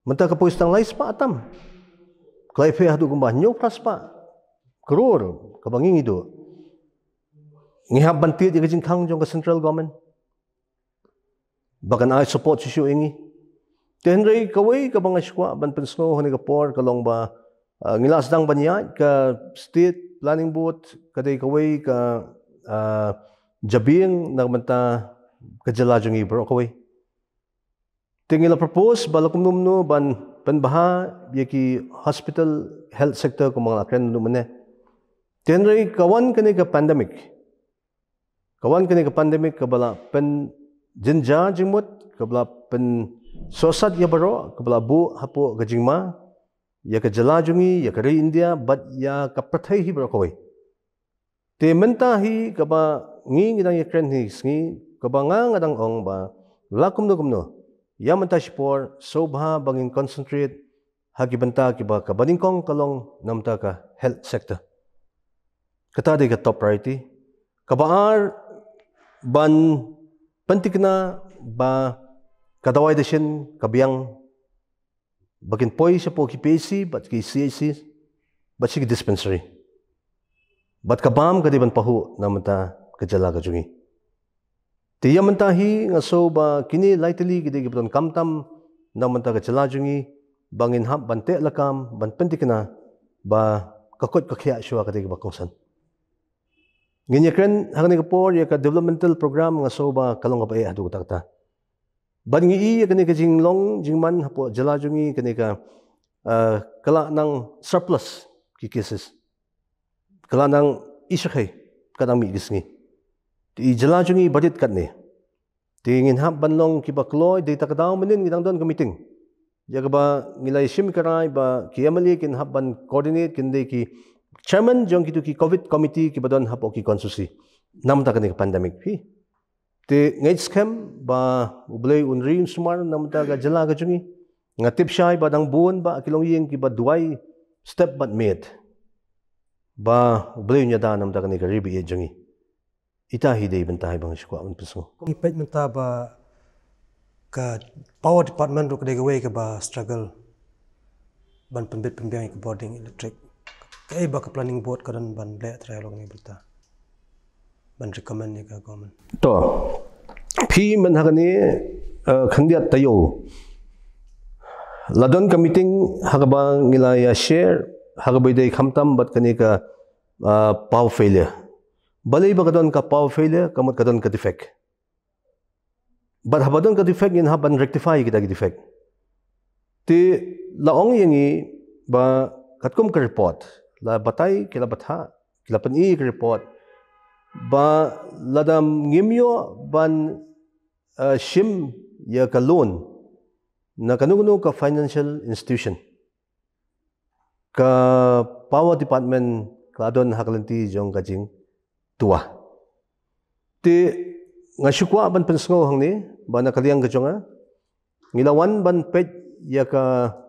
Mynta ka poi tang lai spah tam. Ka la ïa poi haduh kumba hynñiew phra spah klur kaba ngi ngi duh. Ngi hap ban tied ïa ka jingkhang jong ka central government ba kan ai support shuh shuh ïa ngi. Te hynrei kawei kaba nga sngewkwah ban pynsngew ha kane ka por ka long ba, ah, ngi la sdang ban ïaid, ka State Planning Board ka dei kawei ka, ah, jabieng na ka bynta ka jylla jong ngi baroh kawei. Te ngi la propose ba la kumno kumno ban pynbha ïa ki hospital, health sector kumba nga la kren mynno mynne. Te hynrei ka wan kane ka pandemic. Ka wan kane ka pandemic kaba la pynjynjar jingmut, kaba la pynsohsat ïa baroh, kaba la buh hapoh ka jingma ïa ka jylla jong ngi, ïa ka ri India bad ïa ka pyrthei hi baroh kawei. Te mynta hi kaba ngi ngi dang ïakren hi sngi, kaba nga nga dang ong ba la kumno kumno, ïa mynta shipor sngewbha ba ngin concentrate ha ki bynta kiba kaba nyngkong ka long na bynta ka health sector. Kata dei ka top priority. Kaba ar, ban pynthikna ba ka dawai dashin ka biang ba kin poi shapoh ki P H C bad ki C H C bad shi ki dispensary. Bad ka bam ka dei ban pahuh na bynta ka jylla ka jong ngi. Te ïa mynta hi nga sngew ba kine lai tylli ki dei kiba don kam tam na bynta ka jylla jong ngi, ba ngin hap ban teh lakam ban pynthikna ba ka koit ka khiah shuwa ka dei kaba kongsan. Ngin ïakren ha kane ka por ïa ka developmental program, nga sngew ba ka long kaba eh haduh katta katta. Bad ngi i ïa kane ka jinglong jingman hapoh jylla jong ngi, kane ka, ah, ka la nang surplus ki cases. Ka la nang i shakhai, ka nang mih ki sngi. Te i jylla jong ngi ba rit katne. Te ngin hap ban long kiba kloi, dei ta ka daw mynnin ngi dang don ka meeting ïa kaba ngi la ïashim ka rai ba ki M L A kin hap ban coordinate, kin dei ki chairman jong kito ki covid committee kiba don hapoh ki constituency na bynta kane ka pandemic hi. Te nga ngeit skhem ba U Blei un ri un sumar na bynta ka jylla ka jong ngi. Nga tip shai ba dang bun ba ki longïing kiba duwai step bad miet ba U Blei un ïada na bynta kane ka ri ba ïeit jong ngi. Ita hi dei bynta hi ba nga sngewkwah ban pynsngew. Ngi peit mynta ba ka power department ruh ka dei kawei kaba struggle ban pynbit pynbiang ïa ka bording electric. Kaei ba ka planning board ka don ban leh trai halor kane ka bynta, ban recommend ïa ka government? To, phi myn ha kane, eh, khyndiat taïew la don ka meeting ha kaba ngi la ïa share ha kaba dei khamtam bad kane ka, eh, power failure. Balei ba ka don ka power failure, ka mut ka don ka defect. Bad haba don ka defect ngin hap ban rectify kita ki defect. Te la ong ïa ngi ba katkum ka report la batai, ki la bthah, ki la pyni ka report ba lada ngim ïoh ban, eh, shim ïa ka loan na kano kano ka financial institution, ka power department ka la don ha ka lynti jong ka jingtwa. Te nga sngewkwah ban pynsngew hangne ba na ka liang ka jong nga, ngi la wan ban peit ïa ka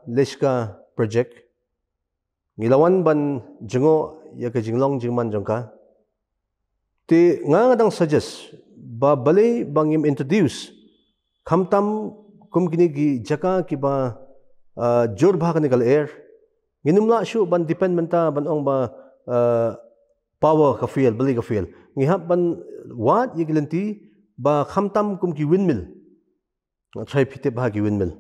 Leshka project, ngi la wan ban jngoh ïa ka jinglong jingman jong ka. Te nga nga dang suggest ba balei ba ngim introduce khamtam kum kine ki jaka kiba, ah, jur bha kane ka lyer. Ngin ym lah shuh ban depend mynta ban ong ba, ah, power ka fail, balei ka fail. Ngi hap ban wad ïa ki lynti ba khamtam kum ki windmill. Nga tharai phi tip bha ki windmill.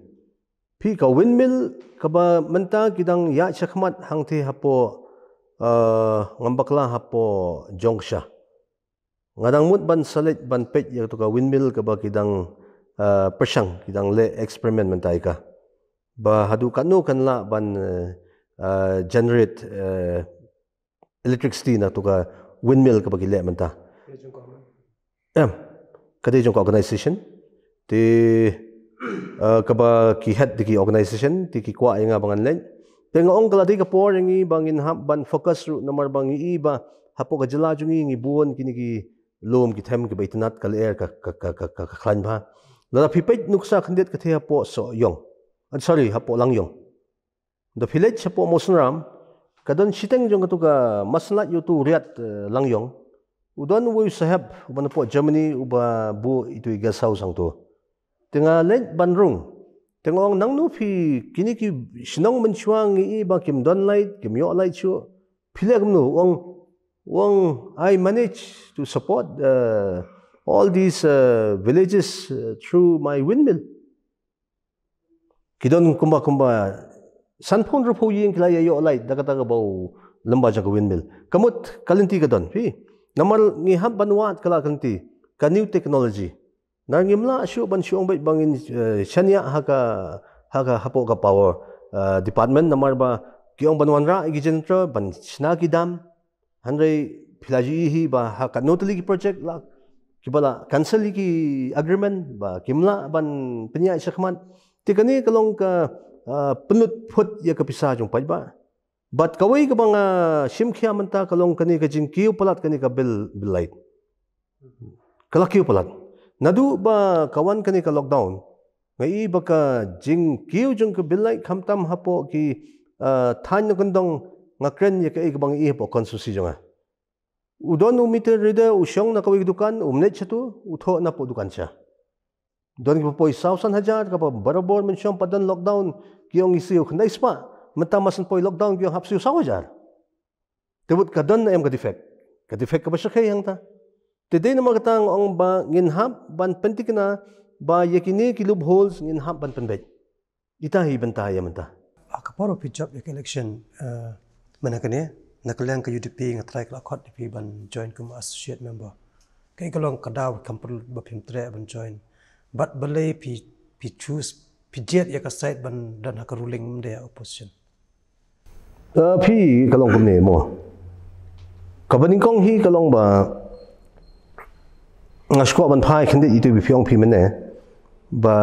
Phi, ka windmill kaba mynta ki dang ïaid shakhmat hangtei hapoh, eh, ngam bakla hapoh Jongksha. Nga dang mut ban sa leit ban peit ïa kato ka windmill kaba ki dang, eh, pyrshang, ki dang leh experiment mynta ïa ka. Ba haduh katno kan lah ban, eh, eh, generate, eh, electricity na kato ka windmill kaba ki leh mynta. Em. ka dei jong ka organization. Te uh, kaba ki head da ki organization te ki kwah ïa nga ba ngan leit. Te nga ong ka la dei ka por ïa ngi ba ngin hap ban focus ruh namar ba ngi i ba hapoh ka jylla jong ngi ngi bun kine ki lum ki them kiba itynnad ka lyer ka ka ka ka ka khlaiñ bha. Lada phi peit nuksa khyndiat ka thei hapoh Sohiong. Ah, sorry, hapoh Langiong. Da phi leit hapoh Mawsynram ka don shiteng jong katu ka maslait ïa utu riat eh, Langiong. U don uwei u saheb uba na poh Germany uba buh itu i guest house hangtu. Te nga leit ban rung. Te nga ong nangno phi kine ki shnong mynshuwa ngi i ba kim don light, kim ïoh light shuh. Phi leh kumno? U ong, u ong I manage to support uh, all these uh, villages uh, through my windmill. Ki don kumba kumba sanphew hynriewphew ïing ki la ïa ïoh light da kata kaba u lem ba jong ka windmill. Ka mut ka lynti ka don phi. Namar ngi hap ban wad ka la ka lynti ka new technology. Na ngim lah shuh ban shu ong beit ba ngin eh, shaniah ha ka ha ka hapoh ka power eh, department namar ba ki ong ban wanrah ïa ki generator ban shna ki dam. Hynrei phi la ju i hi ba ha katno tylli ki project la kiba la cancel ïa ki agreement ba kim lah ban pynïaid shakhmat. Te kane ka long ka ah, pynlut phut ïa ka pisa jong paidbah. Bad kawei kaba nga shim khia mynta ka long kane ka jingkiew palat kane ka bill bill light. Ka la kiew palat. Naduh ba ka wan kane ka lockdown nga i ba ka jingkiew jong ka bill light khamtam hapoh ki ah, thaiñ na kyndong nga kren ïa kaei kaba nga i hapoh constituency jong nga. U don u meter reader u shong na kawei ka dukan u mnech shatu u thoh na poh dukan sha. Don kiba poi saw san hajar kaba barabor mynshong pat don lockdown ki ong i siew khyndai spah mynta mar shen poi lockdown ki ong hap siew saw hajar. Te mut ka don em ka defect. Ka defect kaba shyrkhei hangta. Te dei namar kata nga ong ba ngin hap ban pynthikna ba ïa kine ki loopholes ngin hap ban pynbeit. Ita hi bynta ïa mynta. Ha ka por ba phi jop ïa ka election eh, mynne kane na ka liang ka U D P nga trai ka la khot ïa phi ban join kum associate member. Kaei ka long ka daw kam perlu ba phim treh ban join. Bad balei phi phi choose phi jied ïa ka side ban don ha ka ruling mynne opposition. Uh, phi ka long kumne mo. Kaba nyngkong hi ka long ba nga shu kwah ban phai khyndiat ïa itu ba phi ong phi mynne ba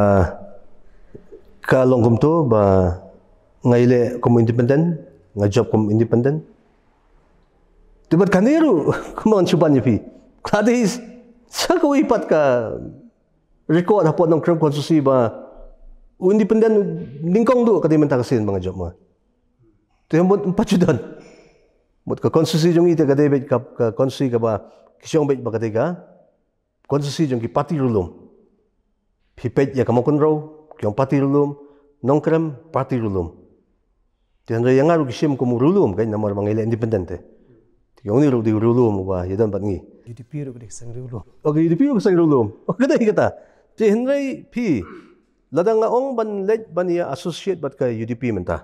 ka long kumto ba nga ïaleh kum independent, nga jop kum independent. Te bad kane ruh kumba ngan shu ban ïa phi. Ka dei sa kawei pat ka record hapoh Nongkrem constituency ba u independent nyngkong duh ka dei mynta ka sien ba nga jop ma. Te mut em pat shu don. Mut ka constituency jong i te ka dei beit ka, ka constituency kaba ki shong beit ba ka dei ka constituency jong ki party rulum. Phi peit ïa ka Mawkynrew ki ong party rulum, Nongkrem party rulum. Te hynrei ïa nga ruh ki shim kum rulum kan namar ba nga ïaleh independent te. Te ki ong ni ruh dei rulum ba ïa don bad ngi. U D P ruh ka dei ka seng rulum. Okay, U D P ruh ka seng rulum. Okay, dei kata. Te hynrei phi lada nga ong ban leit ban ïa associate bad ka U D P mynta.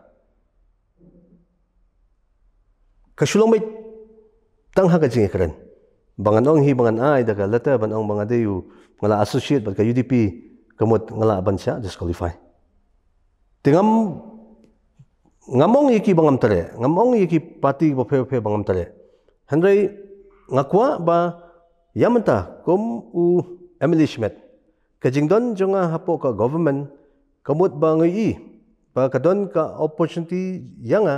Ka shu long beit tang ha ka jingïakren. Ba ngan ong hi ba ngan ai da ka letter ban ong ba nga dei u nga la associate bad ka U D P ka mut nga lah ban shah disqualify. Te ngam ngam ong ïa ki ba ngam treh, ngam ong ïa ki party ba pher pher ba ngam treh. Hynrei nga kwah ba ïa mynta kum u M L A Schmidt ka jingdon jong nga hapoh ka government ka mut ba nga i ba ka don ka opportunity ïa nga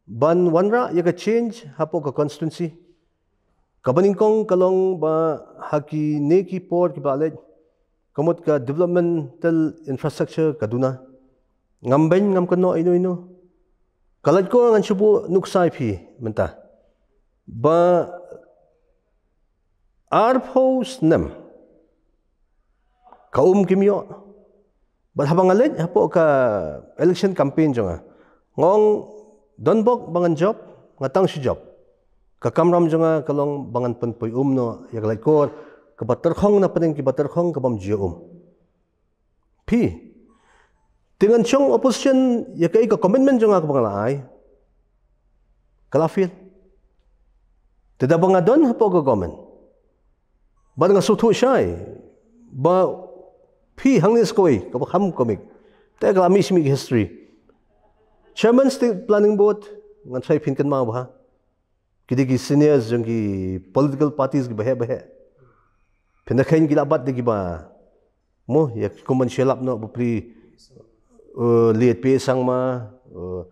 ban wanrah ïa ka change hapoh ka constituency. Kaba nyngkong ka long ba ha kine ki por kiba leit ka mut ka developmental infrastructure ka duna. Ngam beiñ ngam kynnoh ino ino. Ka lait ko ngan shu buh nuksa ïa phi mynta. Ba arphew snem ka um kim ïoh. Bad haba nga leit hapoh ka election campaign jong nga, nga ong don bok ba ngan jop, nga tang shu jop. Ka kamram jong nga ka long ba ngan pynpoi um noh ïa ka lait kor kaba tyrkhong na pdeng kiba tyrkhong kabym ju um. Phi te ngan shong opposition ïa kaei ka commitment jong nga kaba nga la ai ka la fail. Te da ba nga don hapoh ka government bad nga sngewthuh shai ba phi hangne sa kawei kaba kham komik. Te ka la mih shmih ki history. Chairman State Planning Board ngan trai phin kynmaw bha. Ki dei ki seniors jong ki political parties kiba heh ba heh. Pynda khein ki la bat da kiba mo, ïa ki kumban shelap noh bapli, uh, Liet P Sangma, uh,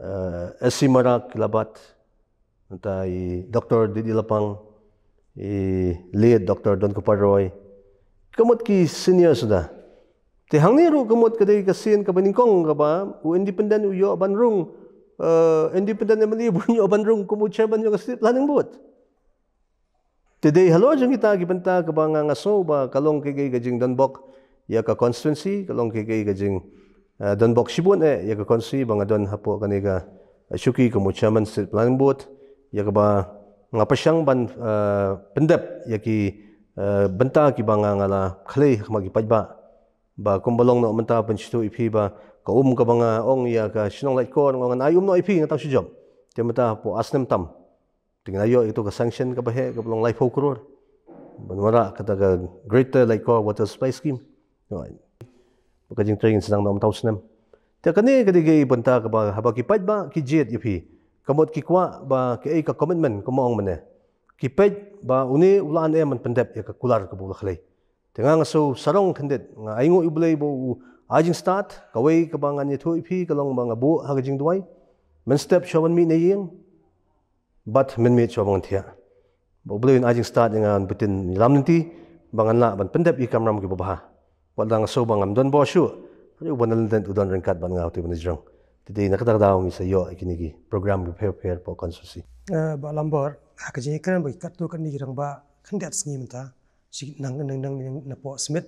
uh, S C Marak ki la bat. Nta i Doctor Didi Lapang, i Liet Doctor Don Kupar Roy. Kamut ki senior suda. Te hangne ruh kamut ka dei ka sien kaba nyngkong kaba u independent u ïoh ban rung, uh, independent M L A u ïoh ban rung kum u chairman jong ka State Planning Board. Te dei halor jong kita ki bynta kaba nga nga sngew ba ka long kei kei ka jingdonbok ïa ka constituency, ka long kei kei ka jing, eh, donbok shibun eh ïa ka constituency ba nga don hapoh kane ka, eh, shuki kum u chairman State Planning Board, ïa kaba nga pyrshang ban, eh, pyndep ïa ki, eh, bynta kiba nga nga la khlei ha khmat ki paidbah. Ba kumba long noh mynta pynshitom ïa phi ba ka um kaba nga ong ïa ka shnong Laitkor, nga ong ngan ai um noh ïa phi, nga tang shu jop. Te mynta hapoh ar snem tam. Te ngi la ïoh ïa katu ka sanction kaba heh kaba long laiphew klur. Ban wanrah kata ka Greater Laitkor Water Supply Scheme. Ïoh. Ba ka jingtrei ngin sdang noh mynta u snem. Te kane ka dei ka bynta kaba haba ki paidbah ki jied ïa phi, kamut ki kwah ba kaei ka commitment kumba ong mynne. Ki peit ba une u la an em ban pyndep ïa ka kular kaba u la khlei. Te nga nga sngew sarong khyndiat, nga ainguh ïa U Blei ba u ai jingstad, kawei kaba ngan ïathuh ïa phi ka long ba nga buh ha ka jingduwai. Mynstep shuwa ban mih na ïing, bad mynmiet shuwa ban thiah. Ba U Blei un ai jingstad ïa nga, un btin ïalam lynti ba ngan lah ban pyndep ïa ki kamram kiba bha. Wat la nga sngew ba ngam don bor shuh, hynrei uba na lyndet u don ryngkat bad nga, uta uba na jrong. Te dei na kata ka daw ngi sa ïoh ïa kine ki program kiba pher pher hapoh constituency. Eh, Bah Lambor, ha ka jingkren ba ki katto katne ki rangbah khyndiat sngi mynta, shi nang nang nang nang napoh Smit,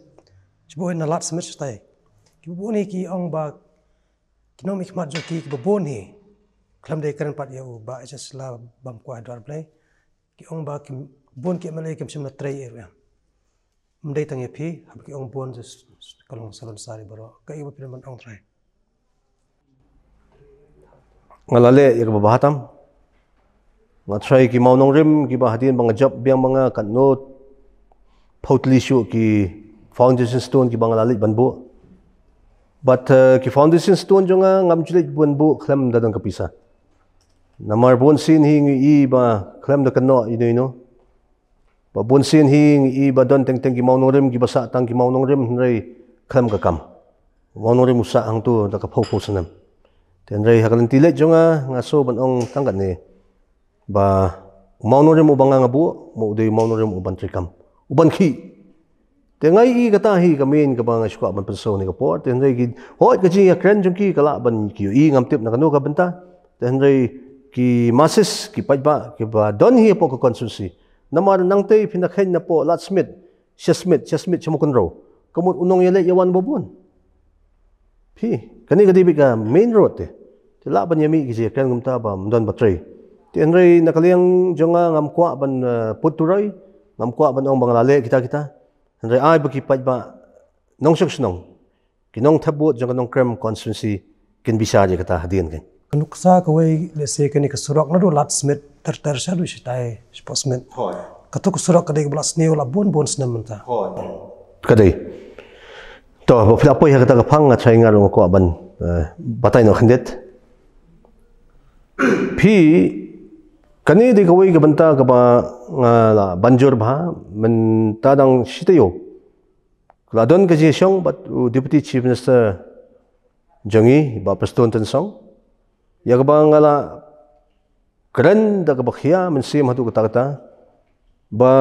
shi bun na Lad Smit shatai. Kiba bun hi ki ong ba ki nongmihkhmat jong ki kiba bun hi, khlem da kren pat ïa u Bah H S Shylla bam kwah Dwar Blei, ki ong ba ki bun ki M L A kim shym la trei ei ruh em. Ym dei tang ïa phi, haba ki ong bun, ka long salonsar ïa baroh. Kaei ba phi don ban ong trai? Nga la leh ïa kaba bha tam. Nga trai ki mawnongrim kiba hadien ba nga jop biang ma nga, katno phew tylli shuh ki foundation stone kiba nga la leit ban buh. Bad, eh, ki foundation stone jong nga ngam ju leit ban buh khlem da don ka pisa. Namar bun sien hi ngi i ba khlem da kynnoh ino ino. Ba bun sien hi ngi i ba don teng teng ki mawnongrim kiba sah tang ki mawnongrim, hynrei khlem ka kam. Mawnongrim u sah hangto da ka phew phew snem. Te hynrei ha ka lynti leit jong nga, nga sngew ban ong tang katne. Ba u mawnongrim uba nga nga buh, mo u dei u mawnongrim uban treikam, uban khih. Te nga i kata hi ka main kaba nga shu kwah ban pynsngew ha kane ka por. Te hynrei ki, hooid, ka jingïakren jong ki ka lah ban ki ïohi, ngam tip na kano ka bynta. Te hynrei ki masses, ki paidbah kiba don hi hapoh ka constituency, namar nangtei phin da kheiñ napoh Lad Smit, sha Smit, sha Smit sha Mawkynrew, ka mut u nongïaleit ïawan ba bun. Phi, kane ka dei beit ka main road te. Te lah ban ïa mih ki jingïakren kumta ba ym don ba trei. Te hynrei na ka liang jong nga ngam kwah ban, eh, put turoi, ngam kwah ban ong ba nga la leh kita kita. Hynrei ai ba ki paidbah nongshong shnong, ki nongthep vote jong ka Nongkrem constituency kin bishar ïa kata hadien kan. Ka nuksa kawei, lehse kane ka surok naduh Lad Smit ter ter shaduh shatai shapoh Smit. Hooid. Kato ka surok ka dei kaba la sniew la bun bun snem mynta. Hooid. Ka dei. To, ba phi la poi ha kata ka phang, nga trai nga ruh nga kwah ban, eh, batai noh khyndiat. Phi, kane dei kawei ka bynta kaba nga la ban jur bha mynta dang shi taïew. Ka la don ka jingshong bad u Deputy Chief Minister jong ngi, Bah Prestone Tynsong, ïa kaba nga la kren da kaba khia mynsiem haduh katta katta, ba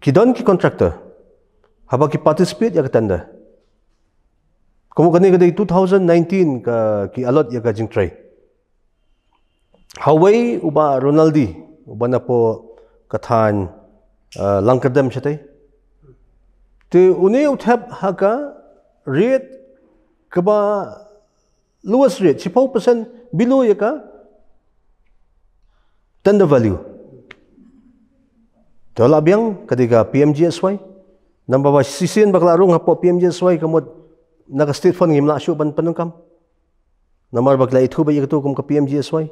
ki don ki contractor haba ki participate ïa ka tender. Kumno kane ka dei two thousand nineteen ka ki allot ïa ka jingtrei. Hawei u Bah Ronaldi, uba napoh ka thaiñ, eh, Langkyrdem shatai. Te une u thep ha ka rate kaba lowest rate, shiphew percent below ïa ka tender value. Te la biang ka dei ka P M G S Y. Namar ba shisien ba ka la rung hapoh P M G S Y ka mut na ka state fund ngim lah shuh ban pyndonkam. Namar ba ki la ithuh ba ïa katu kum ka P M G S Y.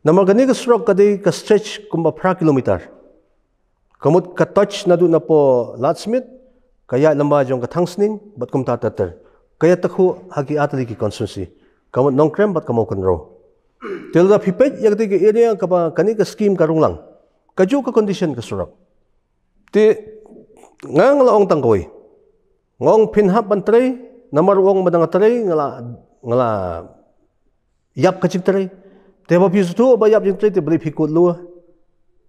Namar kane ka surok ka dei ka stretch kumba phra kilometer. Ka mut ka touch naduh napoh Lad Smit, ka ïaid lyngba jong ka Thangsning bad kumta ter ter. Ka ïa takhuh ha ki artylli ki constituency, ka mut Nongkrem bad ka Mawkynrew. Te lada phi peit ïa kata ka area kaba kane ka scheme ka rung lang, kajuh ka condition ka surok. Te Nga nga la ong tang kawei. Nga ong phin hap ban trei, namar u ong ba dang trei, nga la, nga la ïap ka jingtrei. Te ba phi sngewthuh ba ïap jingtrei te balei phi kut lua.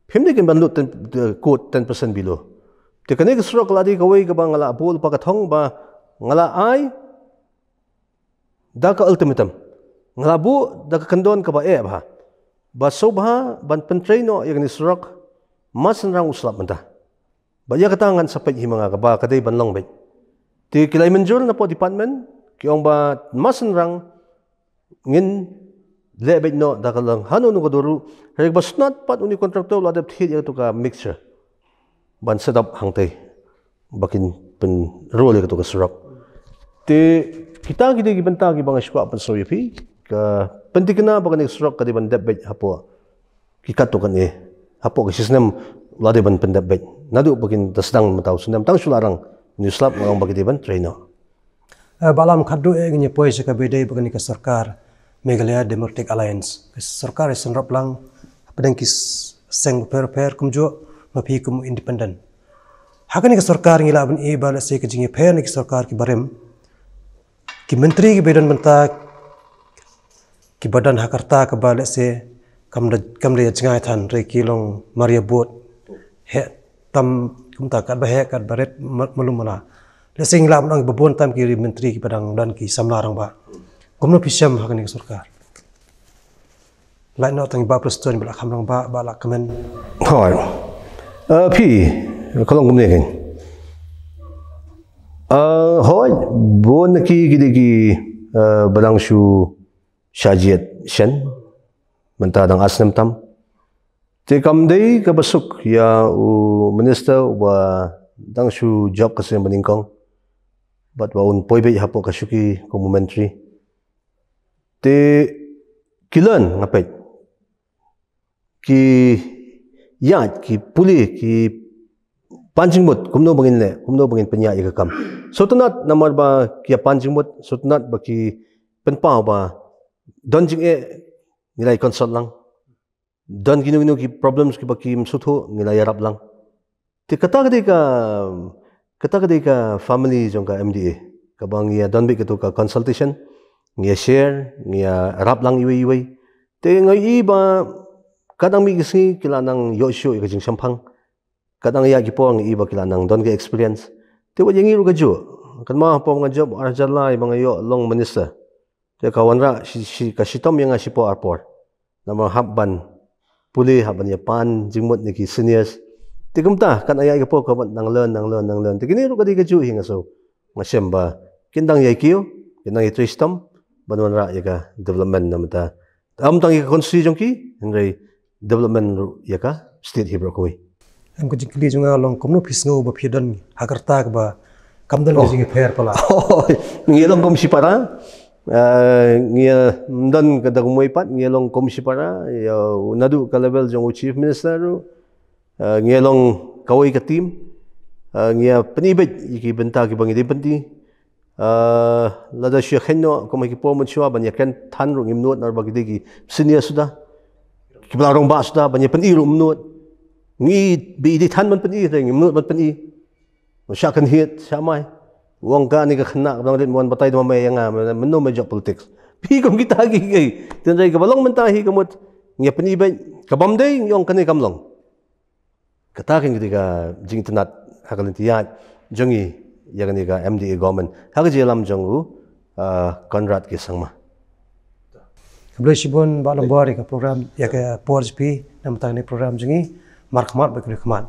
Phim dei kin ban lut ten, kut ten percent below. Te kane ka surok ka la dei kawei kaba nga la buh lypa ka thong ba nga la ai da ka ultimatum. Nga la buh da ka kyndon kaba eh bha. Ba sngewbha ban pyntrei noh ïa kane surok, Mawshynrang u slap mynta. Ba ïa kata ngan sa peit hi ma nga kaba ka dei ban long beit. Te ki la mynjur na pdeng department, ki ong ba Mawshynrang ngin leh beit noh da ka long hano hano ka dur ruh, hynrei ba sngewtynnat pat une u contractor u la dep thied ïa katu ka mixture ban set up hangtei ba kin pynroi ïa katu ka surok. Te kita ki dei ki bynta kiba nga sngewbha ban sngew ïa phi, ka pynthikna ba kane ka surok ka dei ban dep beit hapoh ki katto katne, hapoh ka shi snem u la dei ban pyndep beit. Naduh ba kin da sdang mynta u snem tang shu la rang une u slap, nga ong ba ki dei ban trei noh. Eh, Bah Lam, khatduh eh ngin ïa poi sha kaba ïadei bad kane ka sorkar Meghalaya Democratic Alliance, ka sorkar ïaseng raplang hapdeng ki s-, seng bapher bapher, kumjuh ma phi kum independent. Ha kane ka sorkar ngi lah ban i ba lehse ka jingïapher na ki sorkar ki barim, ki myntri kiba don mynta kiba don ha ka rta kaba lehse kam da, kam da ïa jngai than, hynrei ki long mar ïa bud. Heh tam kumta, katba heh katba rit, ma-, malu mala. Lehse ngi lah ban ong ba bun tam ki myntri kiba dang don ki samla rangbah. Kumno phi shem ha kane ka sorkar? Lait noh tang Bah Prestone ba la kham rangbah, ba la kmen. Hooid. Eh, phi, ka long kumne kein. Eh, hooid, bun na ki, ki dei ki, eh, ba dang shu shah jied shen, mynta dang ar snem tam. Te kam dei kaba suk ïa u minister uba dang shu jop ka seng ba nyngkong bad ba un poi beit hapoh ka shuki kum u myntri. Te ki learn, nga peit, ki ïaid, ki pule, ki pan jingmut kumno ba ngin leh, kumno ba ngin pynïaid ïa ka kam. Sngewtynnat namar ba ki ïa pan jingmut, sngewtynnat ba ki pynpaw ba don jingeh ngi la ïa consult lang, don kino kino ki problems kiba kim sngewthuh ngi la ïarap lang. Te kata ka dei ka, kata ka dei ka family jong ka M D A, kaba ngi ïa don beit katu ka consultation, ngi ïa share, ngi ïarap lang iwei iwei. Te nga i ba ka dang mih ki sngi ki la nang ïoh shuh ïa ka jingshemphang. Ka dang ïa ki por nga i ba ki la nang don ka experience. Te wat ïa ngi ruh kajuh. Kan ma hapoh nga jop ar hajar lai ba nga ïoh long minister. Te ka wanrah shi, shi, ka shitom ïa nga shipor arpor. Namar hap ban pule, hap ban ïa pan jingmut na ki seniors. Te kumta, kan ïa ka por ka ban nang learn, nang learn, nang learn. Te kine ruh ka dei kajuh hi nga sngew. Nga shem ba kin dang ïa kiew, kin dang ïa trei shitom ban wanrah ïa ka development na mynta. Am tang ïa ka constituency jong ki, hynrei development ruh ïa ka state hi baroh kawei. Em, ka jingkylli jong nga long kumno phi sngew ba phi don ha ka rta kaba kam don ka jingïapher palat? Ngi long kum shipara. Eh, ngi, eh, don ka da kumwei pat, ngi long kum shipara, ïa, naduh ka level jong u Chief Minister ruh. Eh, ngi long kawei ka team. Eh, ngi pyni beit ïa ki bynta kiba ngi dei pyni. Eh, lada shu ïa kheiñ noh kum ha ki por mynshuwa ban ïa kren than ruh ngim nud, namar ba ki dei ki senior suda, kiba la rangbah suda, ban ïa pyni ruh ngim nud. Ngi ba i dei than ban pyni te ngim nud ban pyni. Shah kynhied, shah mai. U ong kane ka khynnah kaba dang rit, wan batai da ma mei ïa nga, mynno me jop politics. Phi kum kita ki, ki. Tynrai kaba long mynta hi ka mut ngi ïa pyni beit, ka bym dei ngi ong kane kam long. Kata kein ka dei ka jingitynnad ha ka lynti ïaid jong ngi ïa kane ka M D A government ha ka jingïalam jong u, ah, Conrad K Sangma. Khublei shibun Bah Lambor ïa ka program, ïa ka por jong phi na bynta kane ka program jong ngi. Markhmat bad khublei khmat.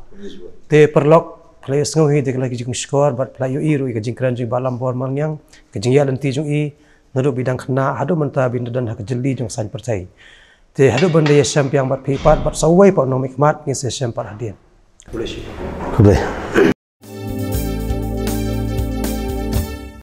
Te paralok, phi la ïohsngew hi da ki la ki jingshkor bad phi la ïohi ruh ïa ka jingkren jong i Bah Lambor Malngiang, ka jingïaid lynti jong i naduh ba i dang khynnah haduh mynta ba i don ha ka jylli jong ka saiñ pyrthei. Te haduh ban da ïashem biang bad phi pat bad sa uwei pat u nongmihkhmat, ngin sa ïashem pat hadien. Khublei.